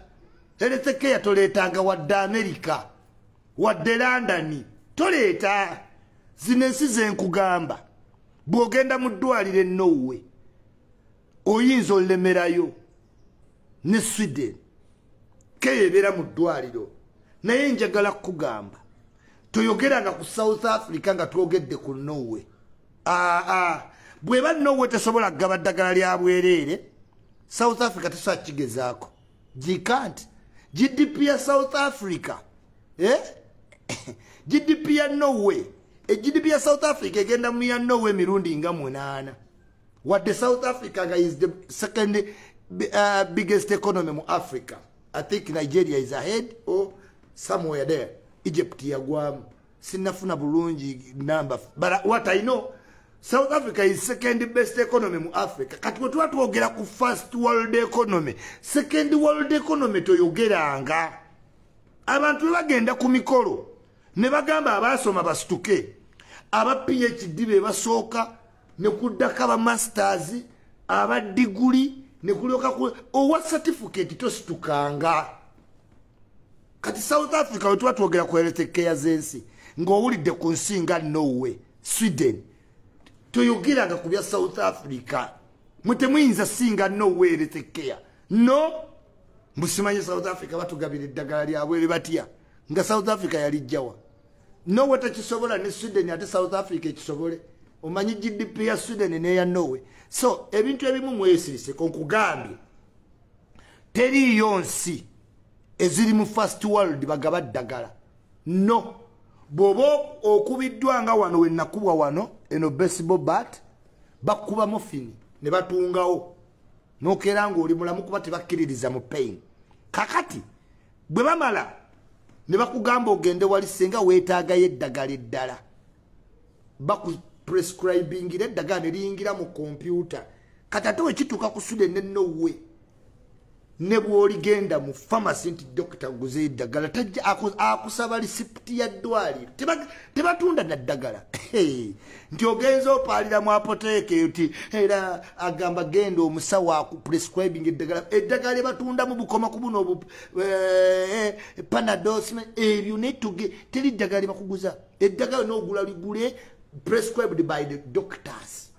S1: health care, toleetanga wadde America, wadde London, toleeta zino ensi ze nkugamba. Bw'ogenda mu ddwaliro e Norway oyinza olemerayo, ne Sweden keyebeera mu ddwaliro. Naye njagala kugamba, toyogeranga ku South Africa nga twogedde ku Norway. Aa, bweba Norway tesobola kugaba ddagala lya bwereere, South Africa tesobola kigezaako. Gikanti GDP ya South Africa, eh? GDP ya Norway, GDP ya South Africa egenda mu ya Norway emirundi nga 8. Wadde South Africa nga is the second biggest economy mu Africa. I think Nigeria is ahead or somewhere there. Egypt yagwamu. Sinafuna bulungi number, but what I know, South Africa is second best economy mu Africa. Kati bwe tuba twogera ku first world economy, second world economy toyogeranga. Abantu bwe bagenda ku mikolo ne bagamba abasoma basituke, aba PhD be basooka, ne kuddako aba masters, aba diguli, ne kulyoka owa certificate tositukanga. Kati South Africa bwe tuba twogera ku health care z'ensi, ng'owulidde ku nsi nga Norway, Sweden, toyogeranga ku bya South Africa. Mwe temuyinza singa Norway health care. No, mbusimanyi South Africa batugabira eddagala lyabwe batya, nga South Africa yalijjawa. Norway tekisobola ne Sweden, ate South Africa ekisobole. Omanyi GDP ya Sweden n'eya Norway. So ebintu ebimu mwesiriseko, nkugambye teriiyo nsi eziri mu first world bagaba ddagala. No, bw'oba okubiddwa nga wano we nakubwa wano eno baseball bat, bakuba morphine ne batungawo n'okeera ng'oli mulamu kuba tebakkiririza mu pain. Kakati bwe bamala ne bakugamba ogende wali senga weetaagayo eddagala eddala, bakuprescribingira eddagala ne liyingira mu kompyuta. Kati ate we kituuka ku Sweden ne Norway, ne bw'oligenda mu pharmacy nti dokita guze eddagala, tajja akusaba lisipiti ya ddwaliro. Tebatunda na ddagala. Nti ogenza opaalira mu apoteeke nti era agamba genda omusawo akuprescribing eddagala. Eddagala lye batunda mu bukoma ku buno Panadol ebyo netuge, teri ddagala lye bakuguza. Eddagala n'ogula ligule prescribed by the doctors,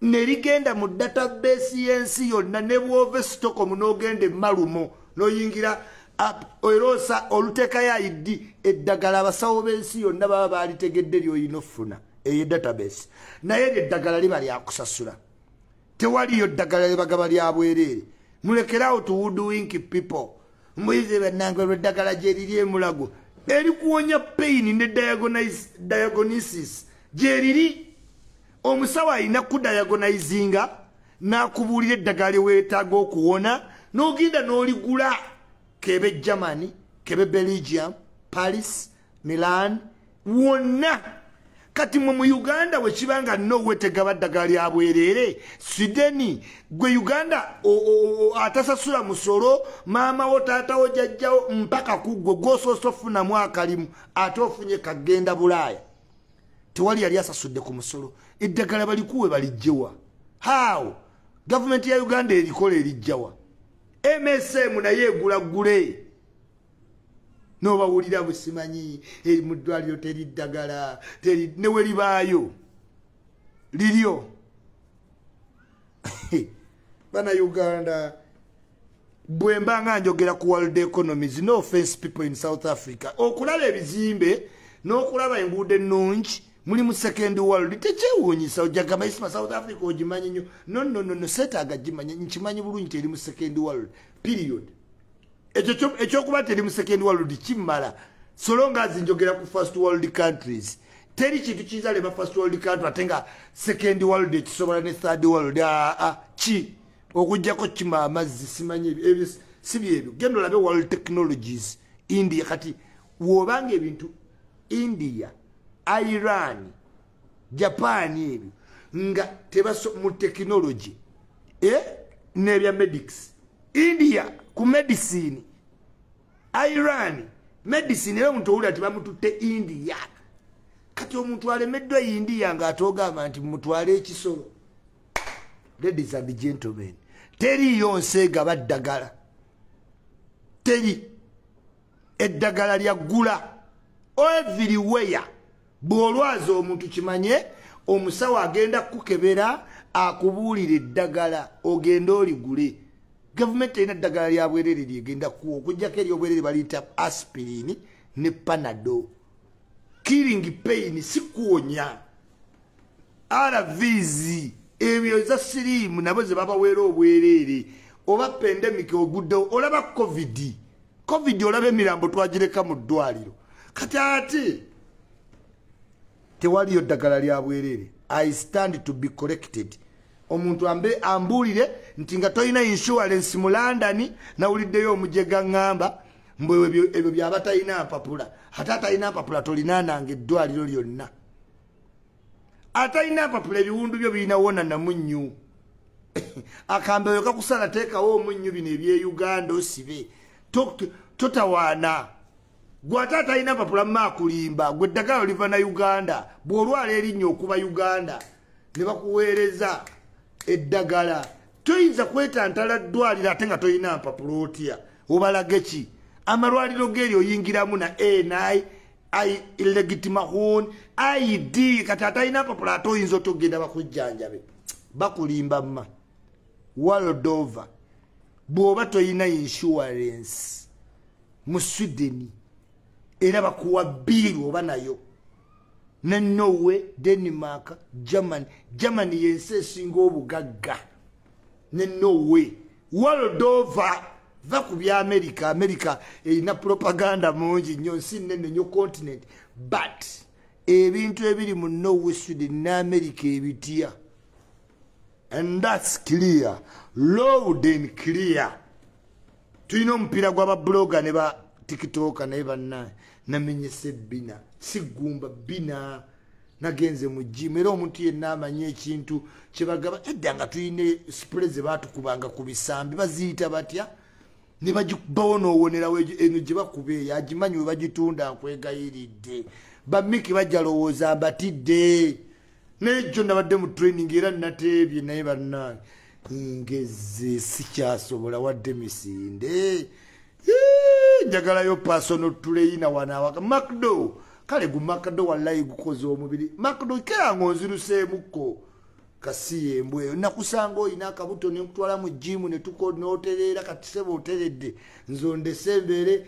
S1: ne ligenda mu database y'ensi yonna. Ne bw'ova Stockholm n'ogenda e Malmö n'oyingira erosa oluteekayo ID, eddagala abasawo b'ensi yonna baba baalitegedde ly'olina ofuna eyo database. Naye eryo eddagala liba lyakusasula, tewaliyo ddagala lyebagaba lya bwereere. Mulekerawo to hoodwink people. Muyize bannange, olw'eddagala gye liri emulago erikuwonya pain ne diagnosis gye riri. Omusawo alina kudiagonizinga n'akubuulira eddagala lye weetaaga okuwona, n'ogenda n'oligula, kebe Germany, kebe Belgium, Paris, Milan, wonna. Kati mwe mu Uganda bwe kiba nga Norway tegaba ddagala lya bwereere, Sweden, gwe Uganda atasasula musolo, maama wo, taata wo, jjajjawo, mpaka ku ggwe gw'osoose ofunamu akalimu, ate ofunye kagenda Bulaaya, tewali yali asasudde ku musolo. Eddagala balikuwe balijjewa? How gavumenti ya Uganda erikola erijjawa? MSM naye egula gule n'obawulira busimanyi eri mu ddwaliro teri ddagala, teri ne we libaayo liryo. Bana Uganda, bwe mba nga njogera ku world economies, no offense people in South Africa, okulaba ebizimbe n'okulaba enguudo ennungi muli mu second world tekyewuunyisa. Ojagamba isima South Africa ogimanyi nnyo. No, no, no, no, seetaaga gimanya, nkimanyi bulungi teri mu second world, period. Ekyo ekyokuba teri mu second world kimmala, so long as njogera ku first world countries. Teri kintu kiyinza lema first world country ate nga second world ekisobola ne third world. Aa, ki okugjako kima amazzi simanyi ebyo si byebyo. Genda olabe world technologies, India. Kati wobanga ebintu India, Iran, Japan, ebyo nga tebaso mu technology, eh? N'ebya medics, India ku medicine, Iran medicine. Era omuntu owulira tibamututte India. Kati omuntu alemeddwa India ng'ate ogamba nti mutwale ekisolo. Ladies and gentlemen, teriiyo nsi egaba ddagala, teri. Eddagala lyaggula everywhere. Bw'olwaza omuntu kimanye Omusawo agenda kukebera akubuulira eddagala ogende oligule. Gavumenti erina eddagala lya bwereere lyegenda kuwa, okuggyako eryobwereere baliyita aspirin ne Panado. Killing pain, si kuwonya. ARVs ebyo za siriimu nabo ze babaweera obwereere. Oba pandemic oguddewo, olaba COVID. COVID olaba emirambo twagireka mu ddwaliro. Kati ate tewaliyo ddagala lya bwereere. I stand to be corrected. Omuntu ambe ambuulire nti nga tolina insurance mu London, nawuliddeyo omujega ŋŋamba mbwe ebyo byaba talina mpapula. Ate atalina mpapula tolinaananga eddwaliro lyonna. Atalina mpapula ebiwundu byo birina wona namunnyu. Akambe oyo kakusala teekawo omunnyu, bino eby'e Uganda osibe. Totawaana. Gwe ate atalina mpapula maakulimba, gwe eddagala oliva na Uganda. Bw'olwala erinnya okuba Uganda ne bakuweereza eddagala. Toyinza kwetantala ddwaliro ate nga tolina mpapula otya? Obalage ki? Amalwaliro g'eri oyingiramu na NI, legitimation, ID. Kati atalina mpapula ate oyinza otogenda bakujjanjabe? Bakulimba mma. World over, bw'oba toyina insurance mu Sweden era bakuwa bill oba nayo. Ne Norway, Denmark, Germany. Germany yensi esinga obugagga ne Norway. World over, va ku bya America. America erina propaganda mungi nnyo, nsi nnene nnyo, continent, but ebintu ebiri mu Norway, Sweden ne America ebitya, and that's clear, loud and clear. Tulina omupiira gw'ababuloga ne ba TikToka, naye banna namenyesa ebbina, siggumba bbina. Nagenze mu gym era omuntu yenna amanyi ekintu kyebagaba edda nga tulina spray ze baatukubanga ku bisambi, baziyita batya, ne bagikubawo n'owonerawo. Eno gye bakuba eyo agimanyi we bagitunda, nkwegayiridde. Bamiki bajja lowooza mbatidde, naye jjo nabadde mu training era nateebye, naye bannange ngeze sikyasobola wadde misinde. Njagalayo personal trainer wano awaka. Macdo, kale gu Macdo wallahi gukoze omubiri. Macdo keranga onziruseemukko kasiye embwa eyo. Nakusanga oyina akabuto nenkutwala mu gym netuko notereera. Kati seba oteredde, nze ondese embeere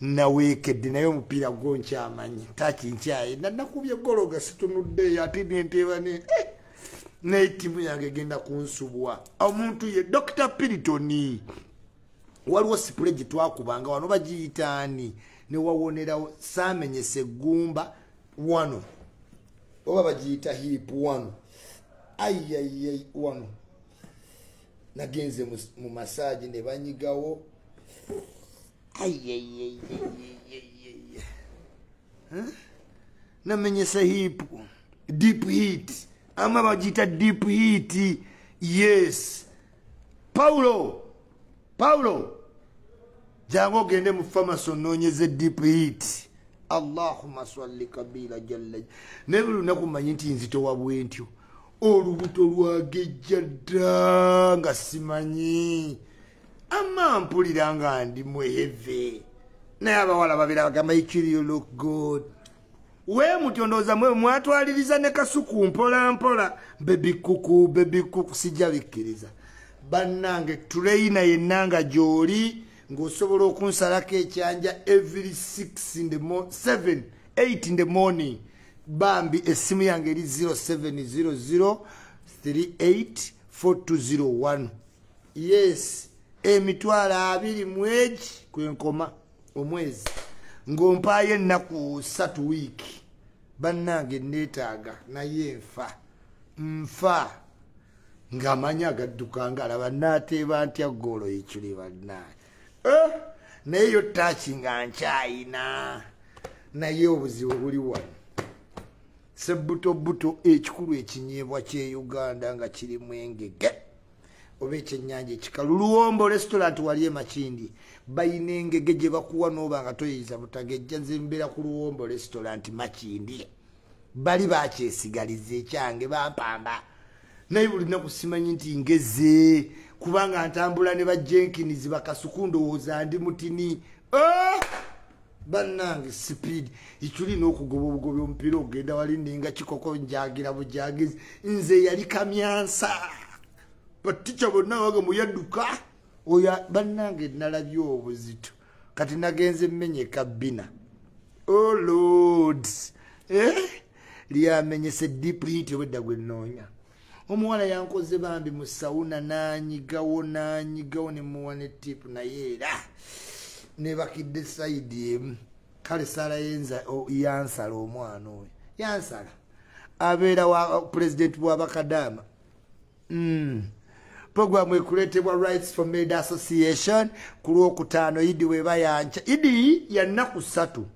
S1: naweekedde, naye omupiira gwo nkyamanyi taki nkyaye. Nakubye gologa situnuddeeyo ate nenteeba ne naye ttiimu yange egenda kunsubwa. Omuntu ye Dr Piriton, waliwo spray gye twakubanga wano bagiyitaani newawonerawo. Saamenyesa eggumba wano oba bagiyita hip wano, ayayay wano nagenze mu massage ne banyigawo. Ayayayayayayay, namenyesa hip, deep heat, ama bagiyita deep heat. Yes, Paulo, Paulo, jangu ogende mu pharmacy onoonyeze deep heat. Allahumma salli kabila jalla. Naye buli lunaku mmanyi nti nzitowa bwe ntyo, olubuto lwagejja dda nga simanyi, ama mpulira nga ndi muheve, naye abawala babira bagamba, "Ikiri, you look good." We mutyo ndowooza mwe mwatwaliriza ne kasuku mpola mpola, baby kuku, baby kuku. Sijja bikkiriza bannange. Trainer yenna nga gy'oli ng'osobola okunsalako ekyanja every 6 in the 7 8 in the morning, bambi essimu yange eri 0700 38 4201. Yes, 200,000 mwegi kwenkoma omwezi ng'ompaayo ennaku 3 wiiki. Bannange neetaaga, naye nfa nfa ng'amanyi agadduka nga alaba naateeba ntya goolo ekuli bannange. Naye yo taaki nga nkyayina, naye obuzibu buli wano sebbutobuto. Ekikulu ekinyeebwa ky'e Uganda nga kirimu engege oba ekyennyanja ekikalu. Luwombo Restaurant wali e Makindi bayina engege gye bakuwa n'oba nga toyinza butagejja. Nze mbeera ku Luwombo Restaurant Makindi, bali bakyesigaliza ekyange bampamba, naye buli lunaku simanyi nti ngeze kubanga ntambula ne bajenkinizi bakasuku, ndowooza ndi mutini. Oh! Bannange speed ichuli n'okugoba obugobi omupiira ogenda wali ninga kikoko njagira bujagizi. Nze yali kamyansa. Batica bonna baga muyadduka. Oya bannange nalabye obuzito. Kati nagenze mmenyeka bina. Oh Lord. Lyamenyese deep hit obwedda gwe nnoonya. Omuwala yankoze bambi mu sauna n'anyigawo n'anyigawo ne muwa ne tip naye era nebakidde side emu. Kale Sara yenza yansala omwana oyo. Yansala. Abeera wa president wa Bakadama. Programu ekuleetebwa Rights for Made Association ku Lwokutaano Idi weba yanca. Idi ya nnaku ssatu.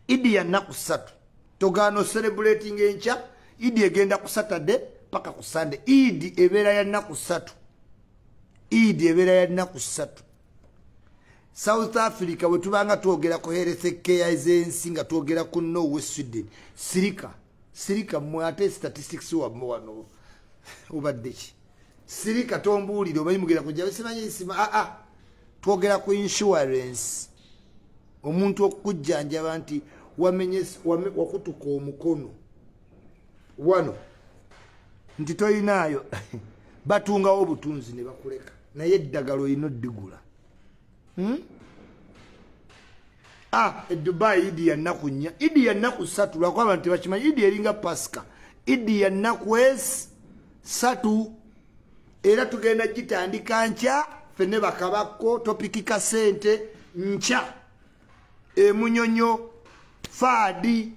S1: Idi ya nnaku ssatu. Togaano celebrating enkya. Idi egenda ku Saturday paka ku Sunday. Idi ebeera ya nnaku ssatu. Idi ebeera ya nnaku ssatu. South Africa bwe tubanga twogera ku health care ez'ensi nga twogera ku Norway, Sweden. Sirika. Sirika mmwe ate statistics wammwe wano obadde ki? Sirika tombuulire omanyi mugenda kujja simanyi sima twogera ku insurance. Omuntu okukujjanjaba nti wakutuka omukono wano nti toyinaayo batungawo obutunzi ne bakuleka naye eddagala olina oddigula. E Dubai Idi ya nnaku nnya, Idi ya nnaku ssatu lwakuba abantu tebakimanyi. Idi eringa Pasika. Idi ya nnaku ssatu era tugenda gitandika nkya ffenne bakabako topikika ssente nkya. Emunyonyo Faadi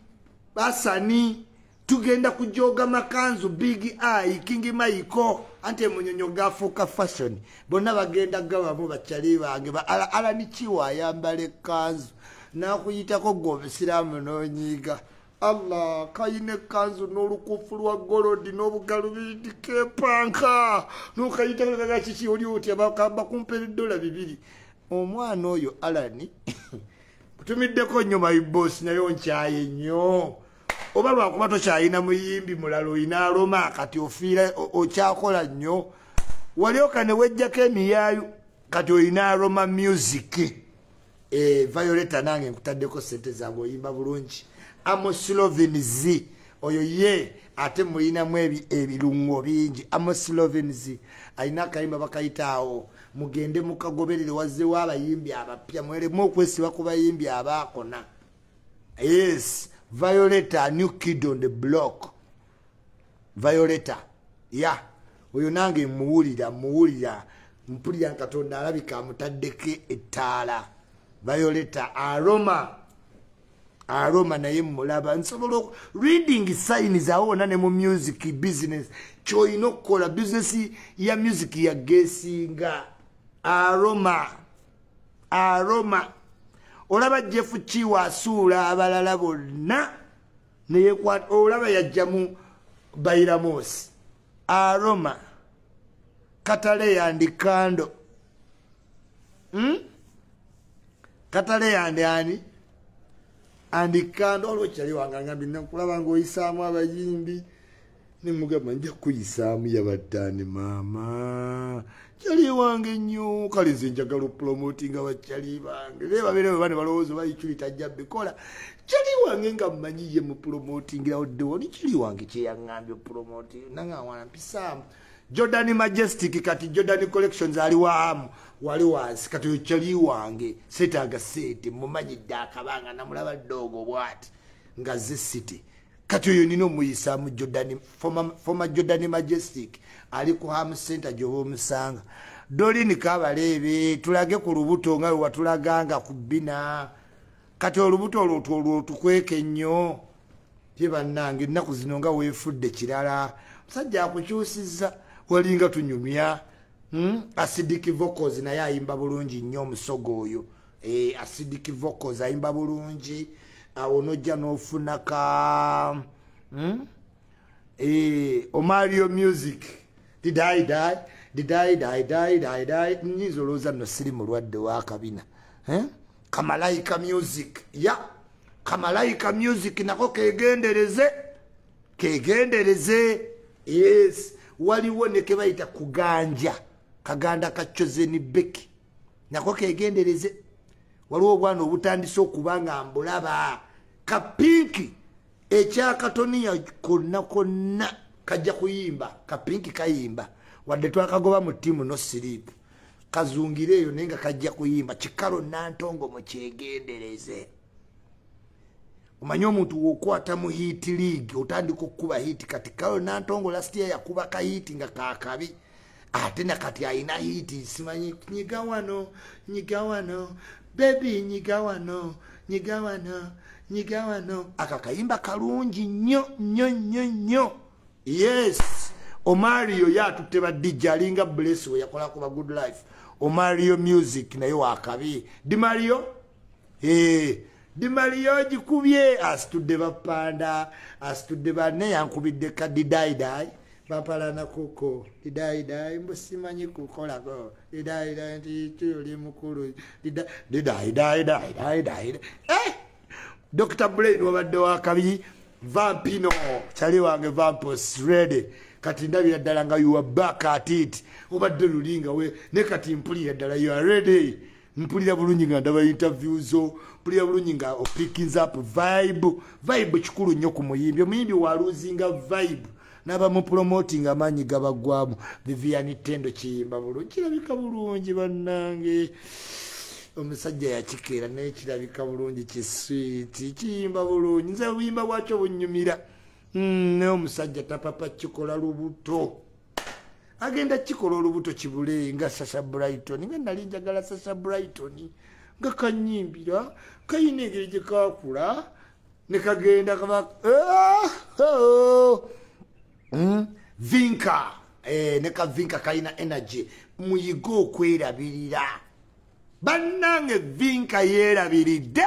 S1: Basani tugenda kujoga makanzu Big Eye King Michael ante emunyonyo gafuuka fashion bonna bagenda gabamu bakyali bange ala nikiwa ayambala ekkanzu nakuyitako gwe obusiraamu n'onyiiga. Allah kayina ekkanzu n'olukuufu lwa golodi n'obugalubindi kepanka n'okayitako kiki oli otya bakumpeera $2. Omwana oyo Alani kutumiddeko nnyo my boss naye onkyaye nnyo. Oba lwakuba tokyalina muyimbi mulala oyina Aroma kati ofiira okyakola nnyo. Walyoka ne wejjako emiyaayu kati oyina Aroma music. Violeta nange nkutaddeko ssente zange oyimba bulungi. Amos Lovins oyo ye ate muyinamu ebirungo bingi. Amos Lovins alina akayimba bakayitaawo mugende mukagoberere wazzewo abayimbi abapya mweremu okwesiba ku bayimbi abaakona. Yes, Violeta, new kid on the block. Violeta, yeah. Oyo nange muwulira mpulira Katonda alabika amutaddeko ettaala. Violeta Aroma. Aroma naye mulaba nsobola reading signs awo wonna ne mu music business ky'olina okukola business ya music ya gesinga. Aroma. Aroma. Olaba Jeff Kiwa asuula abalala bonna neyekwata olaba yajjamu Bairamosi. Aroma. Katale yandikando. Katale yandi ani? Andikando olwo kyali wange ngambye nkulaba ng'oyisaamu abayimbi ne mugamba nja kuyisaamu yabadde maama. Kyali wange nnyo kale nze njagala opromotinga bakyali bange naye babeere bwe bane balowooza bayikyuli tajja bikola. Kyali wange nga mmanyi ye mupromotingirawo dde kyali wange kye yaŋŋambye opromoting nange awana mpisaamu. Jordan Majestic kati Jordan Collections ali waamu wali wansi kati oyo kyali wange seetaaga ssente mumanyidde akabanga namulaba ddoogo bw'ati nga ze city kati oyo nina omuyisaamu Jordan former Jordan Majestic ali ku Ham Center gy'oba omusanga. Dolini Kabaleebe tulage ku lubuto nga bwe watulaganga ku bbina kati olubuto olwo olwo tukweke nnyo ye bannange ennaku zino nga weefudde kirala omusajja akukyusizza walinga tunyumya. Acidic vocals naye ayimba bulungi nnyo omusogo oyo. Acidic vocals ayimba bulungi awo nojja n'ofuna ka Omario music did I die did I die die die die nyinza olowooza nno siri mulwadde w'akabina. Kamalaika music ya Kamalaika music nako kegendereze kegendereze. Yes, waliwo ne ke bayita kuganja kaganda ka Chosen Becky nako kegendereze. Waliwo obwana obutandise okuba nga mbulaba. Kapinki ekyakatoniya konna konna kajja kuyimba. Kapinki kayimba. Wadde twakagoba mu ttiimu no sleep. Kazungire eyo naye nga kajja kuyimba. Kikalo Nantongo mukyegendereze. Omanyi omuntu w'okwata mu hit league otandika okukuba hit. Kati Kalo Nantongo last year yakuba ka hit nga kakabi. Ate na kati alina hit simanyi nyiga wano, nyiga wano, baby nyiga wano, nyiga wano, nyiga wano. Aka kayimba kalungi nnyo nnyo nnyo nnyo. Yes, Omario yatutte ba DJ alinga Bless we yakola kuba Good Life. Omario Music naye wakabi. Di Mario? Di Mario gikubye asitudde bapanda, asitudde banne yankubidde ka didaidai. Bapalana koko didaidai mbusimanyi kukolako didaidai nti oli mukulu didaidai. Dr. Brain wabadde wakabi. Vampino chali wange Vampos ready. Kati ndabira ddala nga you are back at it. Obadde lulinga we ne kati mpulira ddala you are ready. Mpulira bulungi nga ndaba interviews zo, mpulira bulungi nga picking up vibe. Vibe kikulu nnyo ku muyimbi. Omuyimbi wa losinga vibe naba mu promoting amaanyi gabagwamu. Vivian Tendo kiyimba bulungi, kirabika bulungi bannange. Omusajja yakikeera naye kirabika bulungi, kisweet, kiyimba bulungi. Nze obuyimba bwakyo bunnyumira. Naye omusajja tapapa kikola lubuto. Agenda kikola olubuto kibule nga Sasha Brighton. Nga nali njagala Sasha Brighton. Nga kanyimbira, kayina engeri gye kakula, ne kagenda kaba Vinka. Ne ka Vinka kayina energy. Muyige okwerabirira. Bannange Vinka yeerabiridde.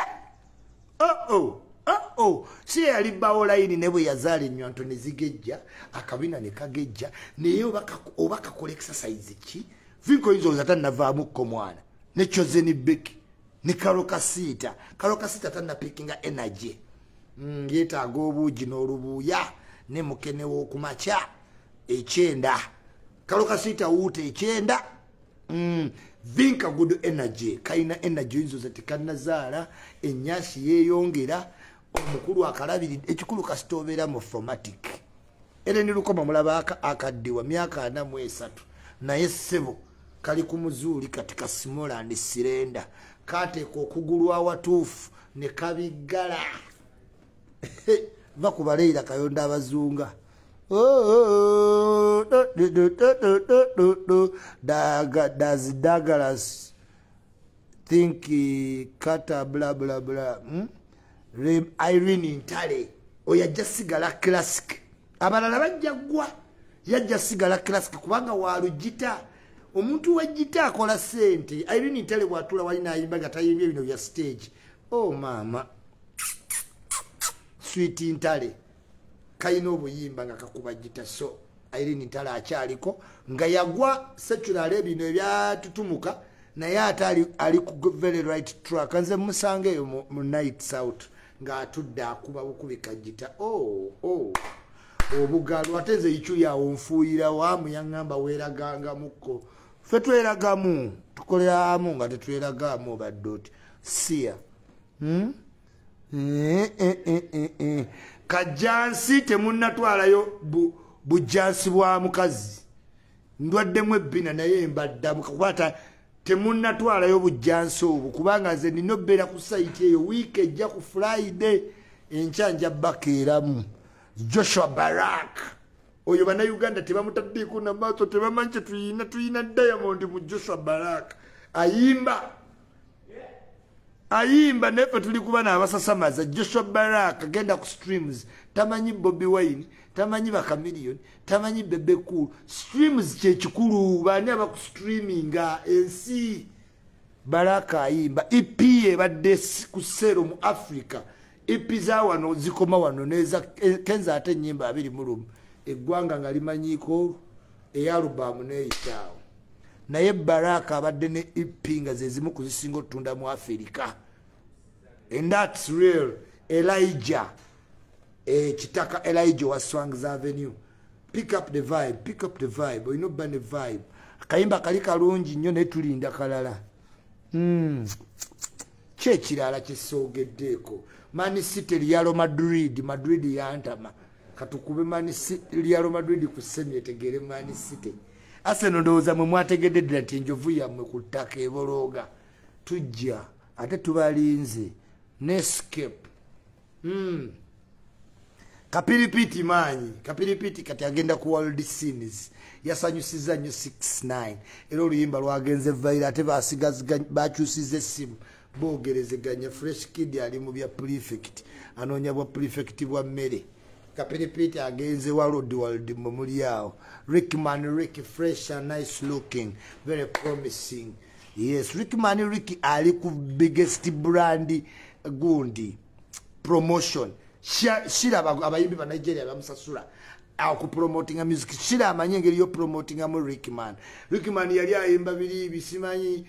S1: Si yali bawo layini ne bwe yazaala ennywanto ne zigejja, akabina ne kagejja, naye oba kakola exercise ki? Vinka oyinza olowooza tannavaamukko mwana. Ne Chosen Becky, ne Kalo Kasita. Kalo Kasita tannapiikinga energy. Yeetaaga obuugi n'olubuuya ne mukene w'okumakya ekyenda. Kalo Kasita wuuta ekyenda. Vinka good energy. Kayina energy oyinza olowooza tekannazaala, ennyasi yeeyongera. Omukulu akalabiridde ekikulu kasita obeera mu formatic. Eren Lukoma mulaba akaddiwa myaka 43 naye ssebo kali ku muzuuli kati ka Simoland Sirenda kateeka okugulu awatuufu ne kabiggala. Va ku baleera Kayonda abazunga. Does Douglas think kata bla bla bla. Irene Ntale oyo ajja sigala classic. Abalala bajja ggwa, yajja sigala classic kubanga walugita. Omuntu wa gita akola ssente. Irene Ntale bw'atuula wali n'ayimba nga tayimbye bino bya stage. Oh maama, Sweet Ntale kayina obuyimba nga kakuba gita. So Irene Ntale akyaliko nga yagwa secular bino ebyatutumuka, naye ate ali ku very right track. Nze musanga eyo mu nights out ng'atudde akuba bukubika gita. Obugalo ate nze ichu yawo nfuuyira waamu yaŋŋamba weeragangamukko. Ffe tweragamu, tukoleramu nga tetweragamu obadde oti siya. Kajjansi temunnatwalayo bujjansi bwa mukazi. Ndwaddemu ebbina naye mbaddamu kukwata. Temunnatwalayo bujjansi obwo kubanga nze nina obbeera ku sayiti eyo wiiki ejja ku Friday enkya nja bakeeramu. Joshua Barak oyo bannayuganda tebamutaddeeko na maaso, tebamanyi kye tuyina. Tuyina Diamond mu Joshua Barak ayimba ayimba, naye ffe tuli kuba n'abasasamaza. Joshua Barak agenda ku streams, tamanyi Bobi Wine, tamanyi Bakamiliyoni, tamanyi Bebe Cool. Streams kyekikulu, baani abakustreaminga ensi. Baraka ayimba. EP ebadde ku sero mu Africa. EP za wano zikoma wano neza Kenza ate ennyimba 21 eggwanga nga limanyiiko ey'alubamu n'eyitaawo. Naye Baraka abadde ne EP nga ze zimu ku zisinga otunda mu Africa. And that's real. Elijah Kitaka Elijah wa Swangs Avenue. Pick up the vibe, pick up the vibe. Olina obba ne vibe. Akayimba kali kalungi nnyo naye tulinda kalala. Kyekirala kyesoogeddeeko, Man City, Real Madrid. Madrid yantama. Katukube Man City, Real Madrid ku semi, etegere Man City. Arsenal, ndowooza mwe mwategedde ddala nti enjovu yammwe ku ttaka ebolooga. Tujja ate tubalinze nescape. Kapiripiti maanyi, Kapiripiti kati agenda ku world scenes. Yasanyusiza nnyo 69 era oluyimba lwagenze viral, ate bakyusiza essimu, boogerezeganya. Fresh Kid ali mu bya prefect, anoonya bwa prefect bwa mmere. Kapiripiti agenze world world, mwe muli awo. Rickman Rick, fresh and nice looking, very promising. Yes, Rickman Rick ali ku biggest brand gundi promotion. Shira, abayimbi ba Nigeria bamusasula okupromotinga music. Shira amanyi engeri yopromotingamu Rickman. Rickman yali ayimba biri bisimanyi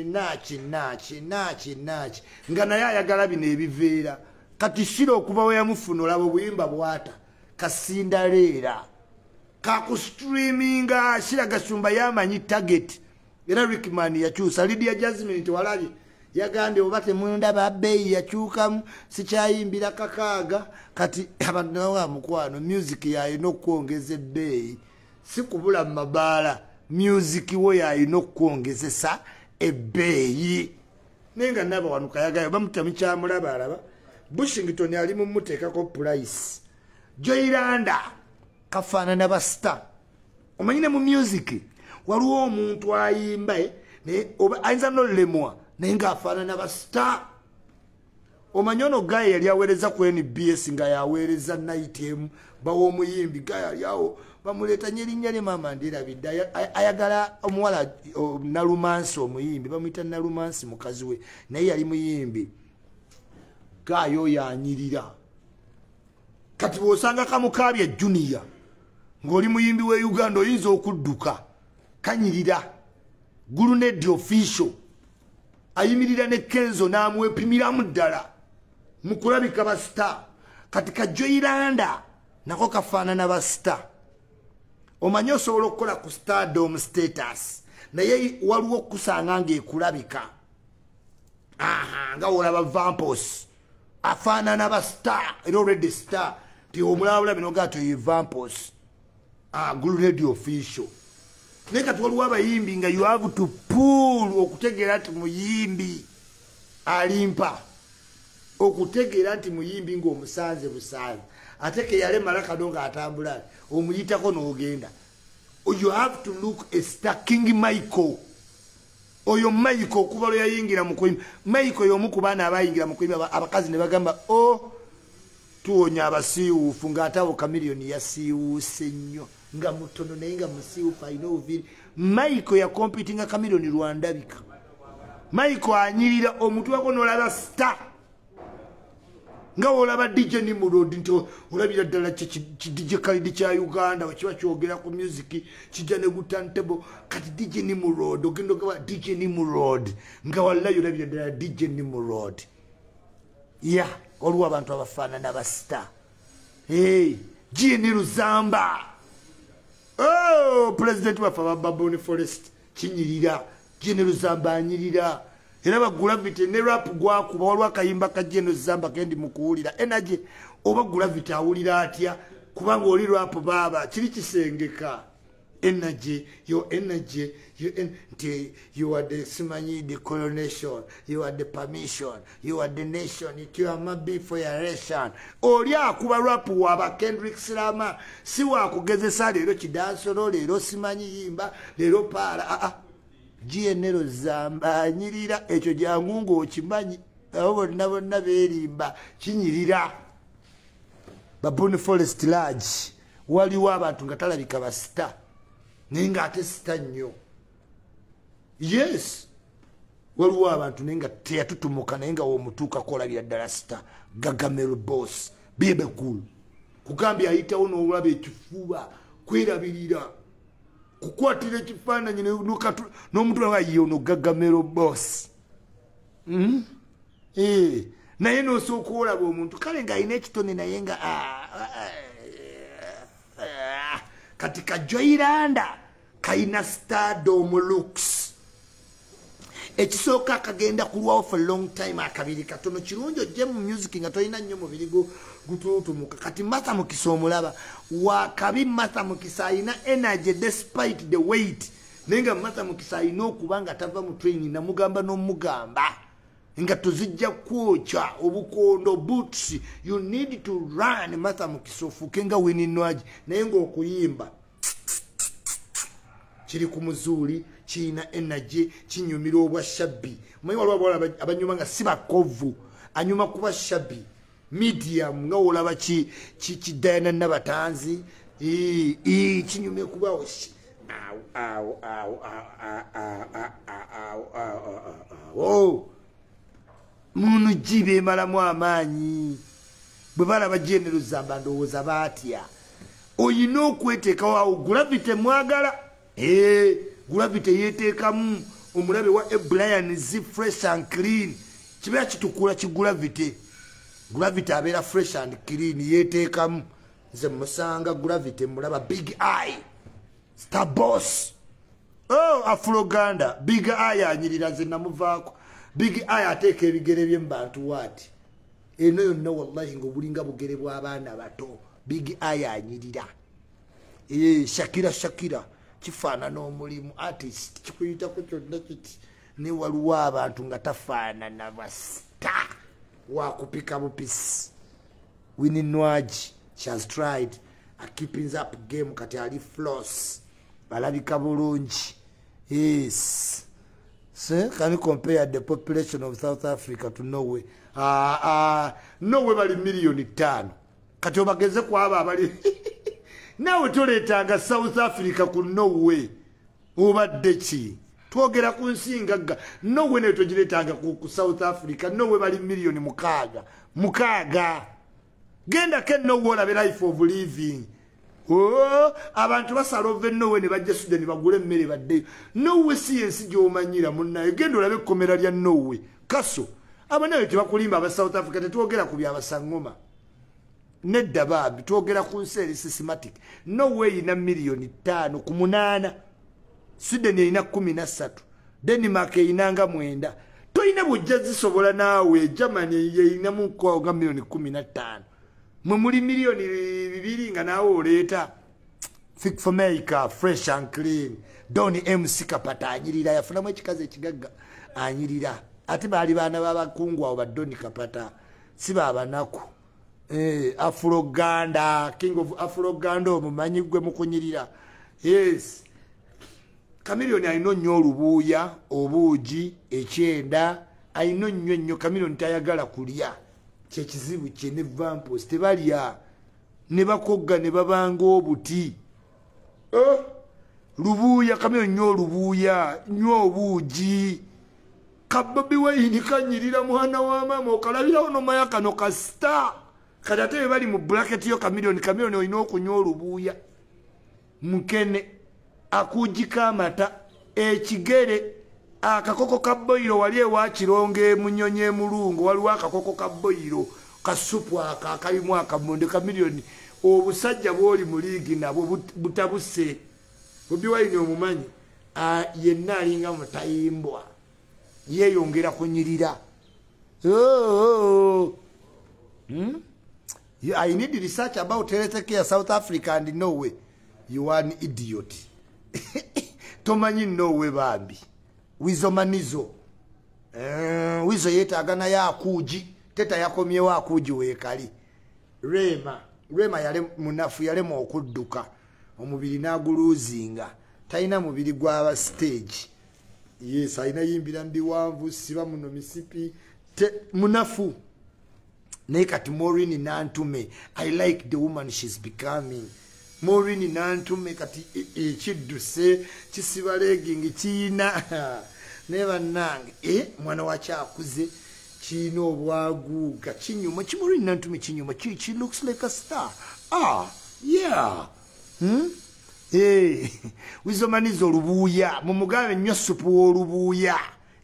S1: naki naki naki naki, nga naye ayagala bino ebiveera. Kati Shira okuva we yamufuna, olaba obuyimba bwata kasindaleera kakustreaminga. Shira Gasumba yamanyi target, era Rickman yakyusa. Lydia Jasmine tewalabye yagambye oba temundaba, bbeeyi yakyukamu, sikyayimbira 6. Kati abantu nawa mukwano, music yalina okwongeza ebbeeyi, si kubula mu mabaala. Music wo yalina okwongezesa ebbeeyi. Naye nga Nabawanuka yagayo bamuta, alaba Bushington ali mumuteekako price. Joyiranda kafaanana ba star. Omanyine mu music waliwo omuntu ayimba, naye ayinza nolemwa, naye ng'afaanana ba star. Omanyi ono guy yali aweereza ku NBS, nga yaweereza night emu, bawa omuyimbi. Guy ali awo bamuleeta nye, erinnya lye maama ndirabidde. Ayagala omuwala Nalumansi, omuyimbi bamuyita Nalumansi, mukazi we naye yali muyimbi. Guy oyo anyirira. Kati bw'osanga Kamukabya Junior ng'oli muyimbi we Uganda, oyinza okudduka, kanyirira. Grenade Official ayimirira ne Kenzo n'amwepimiramu ddala mukulabika ba star. Kati Kajoyiranda nako kafaanana ba star. Omanyi osobola okukola ku stardom status, naye waliwo okusanga ng'ekulabika. Aha, nga wolaba Vampos afaanana ba star, era already star, ti omulaba bulabi nogaa ti ye Vampos. Grenade Official. Naye kati waliwo abayimbi nga you have to pull okutegeera nti muyimbi alimpa, okutegeera nti muyimbi ng'omusanze busanze, ate keyalemala kano ng'atambula omuyitako n'ogenda. You have to look a star. King Michael oyo, Michael okuva lwe yayingira mu kuyimba, Michael y'omu ku baana abayingira mu kuyimba, abakazi ne bagamba, "O oh, tuwonya abasiiwuufu," ng'ate awo Kamiliyoni yasiiwuuse nnyo nga mutono, naye nga musiiwuufu, alina obuviiri. Michael yakompitinga Kamiliyoni lwandabika. Michael anyirira omutwe wako n'olaba star, nga wolaba DJ Nimrod, nti olabira ddala ki DJ Khaled kya Uganda. Wekiba kyogera ku music kijja ne gutantable. Kati DJ Nimrod, ogenda ogaba DJ Nimrod, nga wallayi olabira ddala DJ Nimrod. Ya waliwo abantu abafaanana ba star. Hey, Gini Luzamba, oh, president waffe aba Baboni Forest, kinyirira. Gini Luzamba anyirira, era baguravity ne rap gwakuba. Waliwo akayimba ka Gini Luzamba kendi mukuwulira energy, oba Gravity awulira atya, kubanga oli rap baaba kiri kisengeka energy, your energy, your nti you are the simanyi the coronation, you are the permission, you are the nation, it you are be for your nation. Oli akuba rap waba Kendrick Lamar, si wakugezesa leero kidansolo, leero simanyi yimba, leero paala. Ah, ah. GNL Zamba anyirira, ekyo jangu ng'okimanyi. Abo bonna bonna beerimba, kinyirira. Babuni Forest large, waliwo abantu nga talabika ba star, naye ng'ate star nnyo. Yes, waliwo abantu naye nga teyatutumuka, naye nga womutuukako olabira ddala star. Gagamel Boss, Bebe Cool, kugambye ayitawo n'olaba ekifuba, kwerabirira, kukwatira ekifaananyi n'omuntu nga ye ono Gagamel Boss. Eh, naye nosooka olaba omuntu kale ng'alina ekitone, naye nga kati Kajoyiranda kalina stardom looks. Ekisooka akagenda kulwawo for long time, akabiri katono. Kirungi ojje mu music nga tolina nnyo mubiri gutuutumuka. Kati Martha Mukisa omulaba wakabi. Martha Mukisa alina energy despite the weight, naye nga Martha Mukisa alina okuba nga tava mu training. Namugamba n'omugamba nga tozijja kwokya obukondo, boots, you need to run. Martha Mukisa, ofuuke nga Winnie Nwagi, naye ng'okuyimba kiri ku muzuuli, kirina energy, kinyumira obwa chubby. Manyi waliwo abawala abanyuma nga si bakovu, anyuma kuba chubby medium, nga wolaba ki Diana Nabatanzi, kinyumye kubawo awo awo awo awo. Munu gi beemalamu amaanyi bwe balaba General Zamba, ndowooza baatya. Oyina okweteekawo awo. Gravity mwagala, Gravity yeteekamu omulabe wa Brian Z, fresh and clean. Kibeera kitukula ki Gravity. Gravity abeera fresh and clean, yeteekamu. Nze musanga Gravity mulaba, Big Eye, star boss. Oh, Afroganda, Big Eye anyirira. Nze namuvaako. Big Eye ateeka ebigere bye mu bantu waati eno yonna, wallahi, ngaobulinga bugere bw'abaana bato. Big Eye anyirira. Shakira, Shakira kifaanana omulimu artist kikuyitako kyonna kiti, ne waliwo abantu nga tafaanana basita wakupika bupisi. Winnie Nwagi, she has tried, keeping up game. Kati ali floss, alabika bulungi. Yes. So, can you compare the population of South Africa to Norway? Norway bali 5 million. Kati obageze kwaba abali naawe toleetanga South Africa ku Norway. Obadde ki? Twogera ku nsi ngagga. Norway nayo togireetanga ku South Africa. Norway bali 6 million 6. Gendako e Norway olabe life of living. Oh, abantu basala ova e Norway ne bajja Sweden bagule emmere baddeyo. Norway si yensi gy'omanyira munnaye. Genda olabe ekkomera lya Norway kaso. Abanaye tebakulimba aba South Africa. Tetwogera ku byabasaŋŋoma, nedda bambi, twogera ku nsi eri systematic. Norway erina 5 ku 8 million, Sweden erina 13, Denmark erina nga 9. Tolina bujja zisobola naawe. Germany erinamu nga 15 million, mwe muli 2 million nga naawe oleeta. Fik Fameica, fresh and clean. Don MC Kapata anyirira, yafunamu ekikazi ekigagga, anyirira. Ate baali baana babakungu abo ba Doni Kapata, si babanaku. Afroganda, king of Afroganda, omumanyi gwe mukunyirira. Yes, Chameleone alina nnyo olubuuya, obuugi, ekyenda alina nnyo nnyo. Chameleone tayagala kulya, kyekizibu kye. Ne Vampos tebalya ne bakogga ne babanga obuti. Oh, lubuuya Chameleone nnyo olubuuya, nnyo obuugi. Kabobi Wine kanyirira, mwana wa maama, okalabirawo nomaya kano kasita. Kati ate bwe bali mu bracket yo Chameleone. Chameleone olina okunywa olubuuya, mukene akugika amata, ekigere, akakoko ka boilo. Wali ewa Kirongo emunyonyi emulungu waliwo akakoko ka boilo, kasupu ako akalimu akamonde. Chameleone obusajja bwoli mu liigi nabwo butabuse. Bobi Wine omumanyi yenna alinga mutayimbwa, yeeyongera kunyirira. Oh, oh. I need research about health care South Africa and Norway. You are an idiot. Tomanyi Norway bambi. Wizo manizo. Wizo yeetaaga naye akuugi. Teta yakomyewo, akuugi weekali. Rema. Rema yale munafu, yalema okudduka. Omubiri n'aguluuzinga. Talina mubiri gw'aba stage. Yes, alina yimbira mbiwanvu, siba muno misipi. Munafu. Naye kati Maureen Nantume, I like the woman she's becoming. Maureen Nantume kati ekidduse kisiba legging kiyina, naye bannange, mwana wakyakuze, kiyina obwaguuga, kinyuma ki Maureen Nantume, kinyuma ki looks like a star. Ah, yeah. Hey, wizomaniza olubuuya, mumugambe nnyo supu w'olubuuya.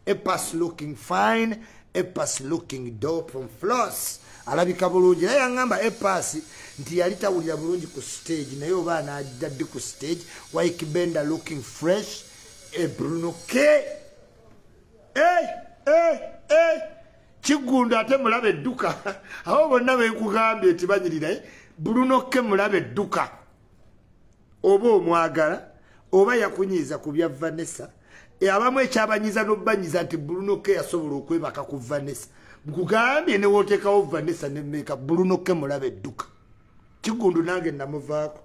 S1: A Pass looking fine, A Pass looking dope from Floss, alabika bulungi. Naye yaŋŋamba A Pass nti yali tawulira bulungi ku stage, naye oba anajja ddi ku stage? Ykee Benda looking fresh. E Bruno K. Kiggundu ate mulabe edduka. Abo bonna benkugambye nti banyirira. Bruno K mulabe edduka. Oba omwagala oba yakunyiiza ku bya Vanessa. Abamu ekyabanyiiza n'obbanyiiza nti Bruno K yasobola okwebaka ku Vanessa. Nkugambye ne wooteekawo Vanessa ne make-up, Bruno K mulabe edduka. Kiggundu nange namuvaako.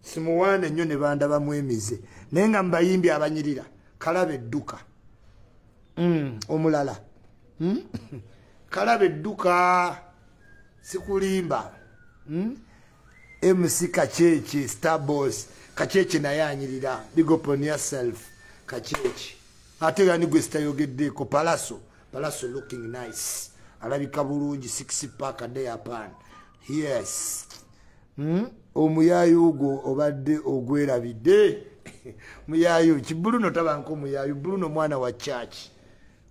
S1: Simuwaana ennyo ne bandabamu emize. Naye nga mbayimbi abanyirira kalabe edduka. Omulala. Kalabe edduka. Sikulimba. MC Kacheche, Star Boss. Kacheche naye anyirira. Big up on yourself. Kacheche. Ate gani gwe sitayogeddeko Palaso. Palaso looking nice. Alabika bulungi, 6 pack a day apan. Yes. Omuyayu ogwo obadde ogwerabidde. Muyayu ki Bruno tabanko muyayu. Bruno mwana wa church.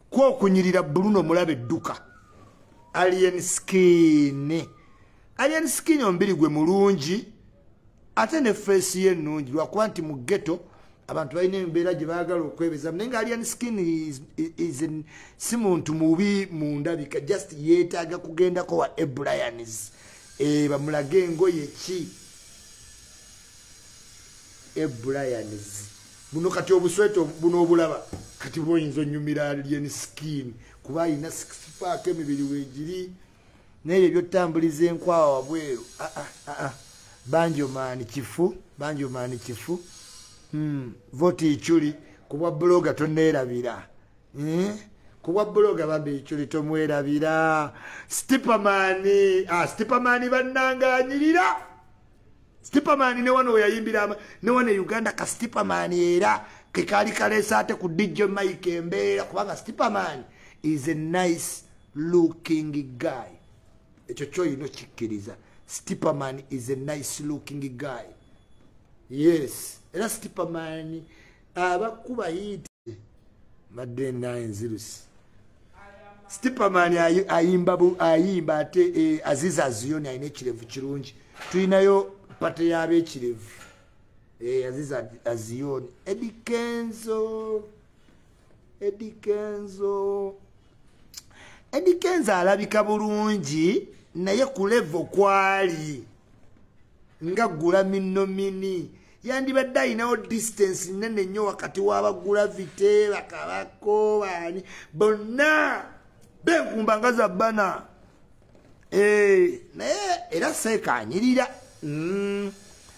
S1: Kwo okunyirira Bruno mulabe edduka. Alien Skin. Alien Skin omubiri gwe mulungi ate ne face ye nnungi lwakuba nti mu ghetto abantu balina embeera gye baagala okwebezamu, naye nga Alien Skin is si muntu mubi mu ndabika, just yeetaaga kugendako wa Abryanz bamulage engoye ki Abryanz. Buno kati obusweto buno obulaba kati bwoyinza onyumira Alien Skin kuba alina 6 pack emibiri weegiri, naye ebyotambuliza enkwawa wabweru. Banjomaani kifu, banjomaani kifu. Voti Ichuli kubwa blogger toneerabira. Kubwa blogger bambi Ichuli tomwerabira. Stipperman, Stipperman bannanga anyirira. Stipperman ne wano yayimbira ne wano Uganda ka Stipperman era kekali kalesa ate ku DJ Mike embeera kubanga Stipperman is a nice looking guy. Ekyo kyoyina kikkiriza. Stipperman is a nice looking guy. Yes. Era Stipperman abakuba hit madde 90. Stipperman ayimba ate Aziza Zioni alina ekirevu kirungi. Tulinayo pate y'abekirevu. Aziza Azioni, Eddie Kenzo, Eddie Kenzo. Eddie Kenzo alabika bulungi naye ku level kwali nga gula minnomini. Yandibadde alinawo distance nnene nnyo wakati w'abagula vite bakabako baani bonna benkumba nga za bbana. Naye era seeka anyirira.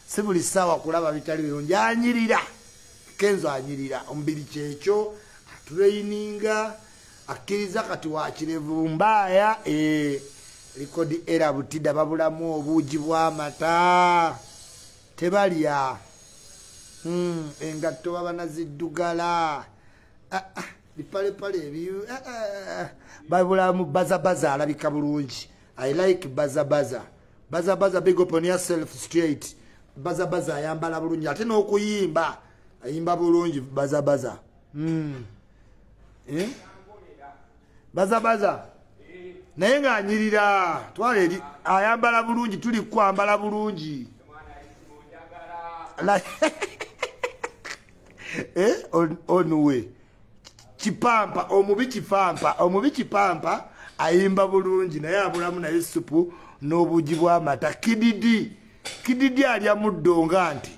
S1: Si buli ssaawa kulaba bitali birungi, anyirira. Kenzo anyirira omubiri kyekyo atureininga akkiriza kati wakirevu mbaaya. Likodi era butida babulamu obuugi bw'amata tebalya. Engatto baba naziddugala. Bipalepale ebi babulamu. Bazabaza alabika bulungi. I like Bazabaza. Bazabaza, big up on yourself straight. Bazabaza ayambala bulungi ate n'okuyimba ayimba bulungi Bazabaza. Bazabaza naye ng'anyirira twala eri ayambala bulungi, tuli kwambala bulungi. Onwe Kipampa omubi, Kipampa omubi, Kipampa ayimba bulungi naye abulamu naye supu n'obugi bw'amata. Kididi, Kididi alya muddo nga nti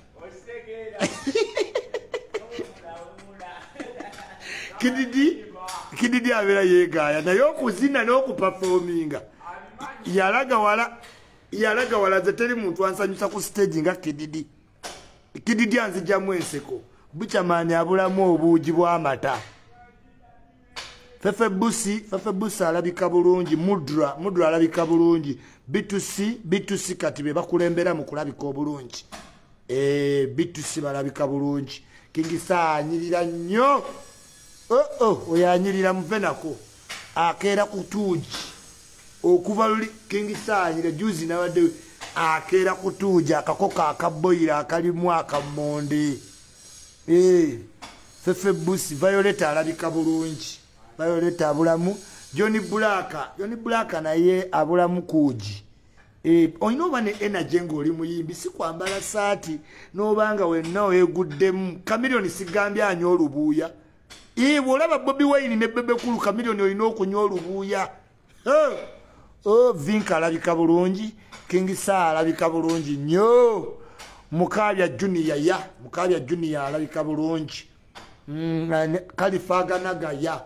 S1: Kididi, Kididi abeera yeegaaya naye okuzina n'okupafominga yalaga wala, yalaga wala. Ze teri muntu ansanyusa ku stage nga Kididi. Kididi anzijjamu enseko. Bukyamaani abulamu obuugi bw'amata. Fefe Busi, Fefe Busi alabika bulungi. Mudra, Mudra alabika bulungi. B2C, B2C kati be bakulembera mu kulabika obulungi. B2C balabika bulungi. King Saha anyirira nnyo. Oh, oyo anyirira muve nako. Akeera kutuugi. Okuva luli King Saha anyirira juzi nabadde akeera kutuugi akakoko akaboyira akalimu akamonde. Fefe Busi, Violet alabika bulungi. Violet abulamu. Johnny Black, Johnny Black naye abulamu kuugi. Olina oba ne energy ng'oli muyimbi, si kwambala saati n'obanga wenna weeguddemu. Chameleone sigambye anywa olubuuya. Bw'olaba Bobi Wine ne Bebe Cool Chameleone olina okunywa olubuuya. Oh, Vinka alabika bulungi, King Saha alabika bulungi nnyo. Mukabya Junior ya, Mukabya Junior alabika bulungi. Kalifaganaga ya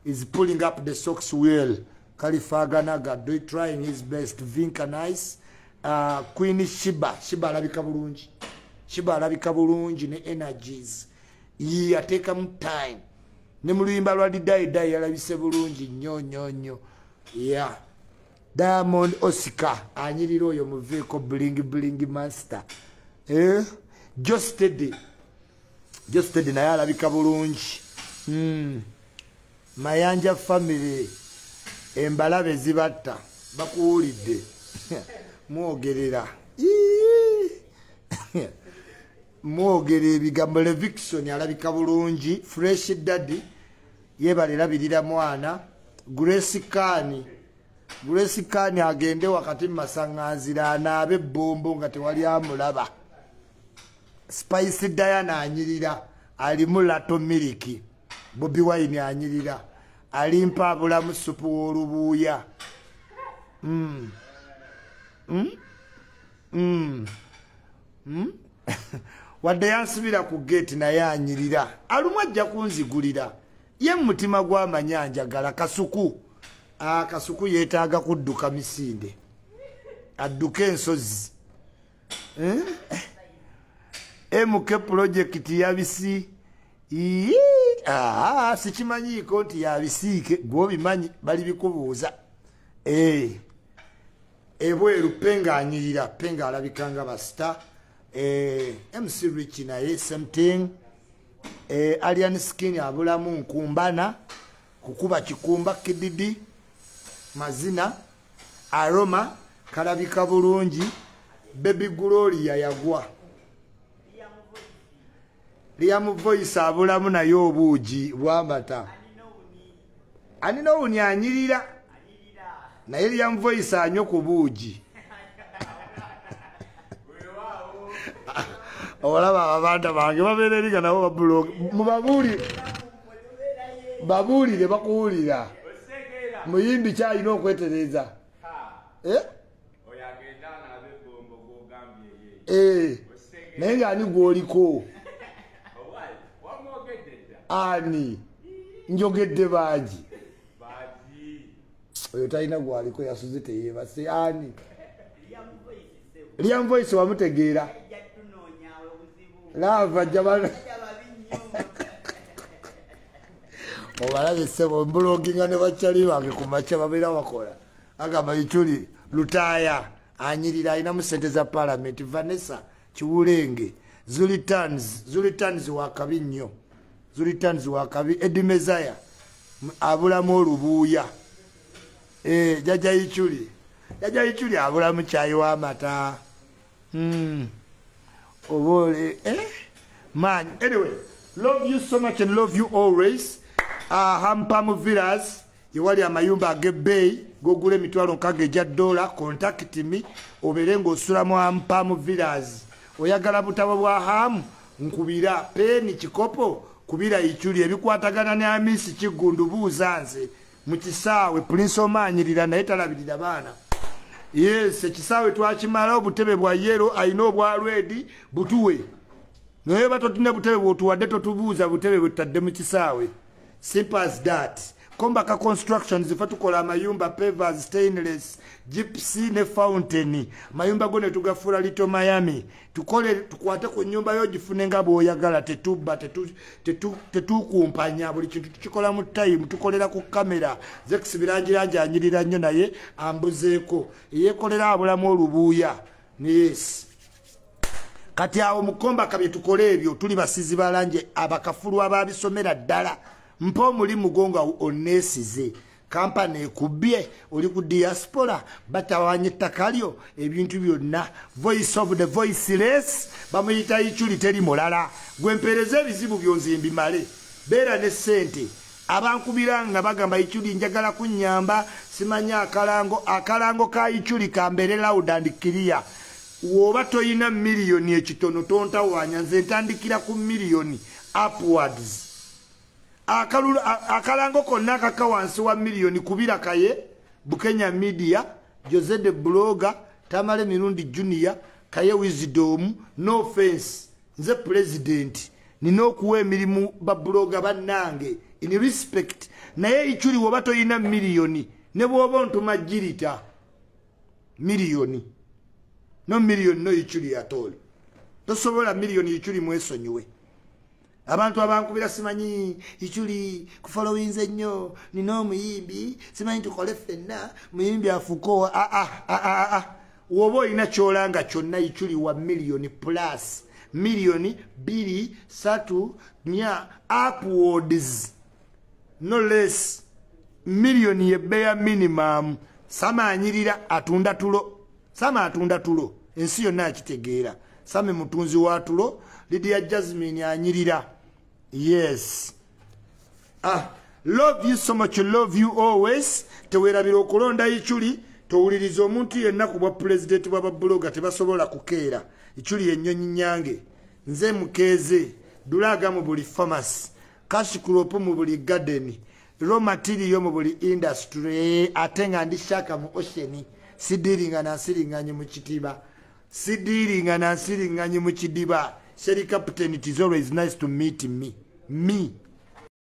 S1: is pulling up the socks well. Kalifaganaga do trying his best. Vinka nice. Queen Shiba, Shiba alabika bulungi. Shiba alabika bulungi ne energies. Ye atekamu time. Ne mu luyimba lwa Didai Dai yalabise bulungi nnyo nnyo nnyo. Yeah. Diamond Oscar anyirira oyo muveeko bling bling master. Just Steady naye alabika bulungi. Mayanja family embalabe zibatta bakuwulidde. Mwogerera. Mwogera ebigambo. Levixon alabika bulungi. Fresh Daddy yebale labirira mwana. Grace Kani, Grace Kani agende wakati mu masaŋŋanzira anaabe ebbombo nga tewali amulaba. Spice Diana anyirira, alimu lato miliki. Bobi Wine anyirira, alimpa abulamu supu w'olubuuya. Wadde yansibira ku gate naye anyirira. Alumu ajja kunzigulira. Ye mu mutima gw'amanya njagala Kasuku. Kasuku yeetaaga kudduka misinde. Adduke ensozi. MK project yabisi. Sikimanyiiko nti yabisiike, gw'obimanyi bali bikubuuza. Ebweru Penga anyirira, Penga alabika nga basita. MC Rich naye same thing. Alien Skin abulamu nkumbana, kukuba kikumba kididi mazina. Aroma kalabika bulungi. Baby Gloria yagwa. Liam Voice abulamu naye obuugi bw'amata. Anina owuni anyirira. Naye Liam Voice anywa ku buugi. Olaba abanda bange babeera eri nga nabo babuloga. Mubabuulire bakuwulira. Muyimbi kyalina okwetereeza. Naye ng'ani gw'oliko? Ani? Njogedde bangi. Oyo talina gwaliko yasuze teyeebase. Ani? Liam Voice wamutegeera. Lava jabana. Obalabe ssebo mbuloginga ne bakyali bange ku makya babeera bakola. Agamba Ichuli Lutaaya anyirira alinamu ssente za parliament. Vanessa Kiwulenge, Zulitans, Zulitans wakabi nnyo. Zulitans wakabi. Eddie Mezaya abulamu olubuuya. Jjajja Ichuli. Jjajja Ichuli abulamu kyayi w'amata. Obole, Man, anyway, love you so much and love you always. Hampamu Villas, yewali amayumba ag'ebbeeyi, gogula emitwalo 6 egya dola, contact me, obeere ng'osulamu Hampamu Villas. Oyagala butabo bwa hamu, nkubira peni kikopo, kubira Ichuli ebikwatagana ne Hamisi Kiggundu buuza nze. Mu kisaawe Prince omanyirira naye talabirira baana. Yes, ekisaawe twakimala obutebe bwa yellow alina obwa red butuwe. Naye batotuna butebe bw'otuwadde totubuuza butebe bwe mu kisaawe. Simple as that. Kombaka Constructions ife tukola amayumba pavers, stainless, gypsy ne fountain. Mayumba go ne tugafuula Little Miami. Tukole tukwate ku nyumba yo gifune nga bw'oyagala tetubba tetukumpanya buli kintu tukikola mu time tukolera ku kamera. Zex Birangirangi anyirira nnyo naye ambuzeeko. Yeekolera abulamu olubuuya. Yes. Kati awo mu Kombaka bye tukola ebyo tuli basizi balanje abakafulu ababisomera ddala. Mpa omulimu gwo nga onneesize. Kampani ekubye oli ku diaspora batawanya ettaka lyo ebintu byonna. Voice of the voiceless bamuyita Ichuli teri mulala. Gwe mpeereza ebizibu byonze mbimale. Beera ne ssente. Abankubira nga bagamba Ichuli njagala kunnyamba simanya akalango akalango ka Ichuli kambeere loud and clear. Woba toyina miliyoni ekitono tontawanya nze ntandikira ku miliyoni upwards. Akalango konna akaka wansi wa miliyoni kubira Kaye, Bukenya Media, Jose the Blogger, Tamale Mirundi Junior, Kaye Wisdom. No offense, nze president nina okuwa emirimu babuloga bannange in respect, naye Ichuli woba toyina miliyoni ne bw'oba ontuma girita miliyoni, no miliyoni, no Ichuli at all. Tosobola miliyoni, Ichuli mwesonyiwe. Abantu abankubira, simanyi Ichuli kufollowinze nnyo, nina omuyimbi, simanyi tukole ffenna, muyimbi afuuke. Aa, woba olina kyolanga kyonna, Ichuli wa miliyoni plus, miliyoni 2, 3, 4 upwards, no less. Miliyoni yebbeya minimum. Samanyirira atunda tulo, sama atunda tulo, ensi yonna akitegeera. Sami mutunzi wa tulo. Lydia Jasmine anyirira. Yes, ah, love you so much, love you always. Tewerabira okulonda Ichuli. Towuliriza omuntu yenna ku bwa pulezidenti bw'ababuloga, tebasobola kukeera. Ichuli ennyonyi nyange, nze mukeeze dulaga mu buli pharmacy, cash crop mu buli garden, raw material mu buli industry, ate nga ndi shark mu ocean. Sidiringa nansiringanye mu kitiba, sidiringa nansiringanye mu kidiba. Sherry Captain, it is always nice to meet me.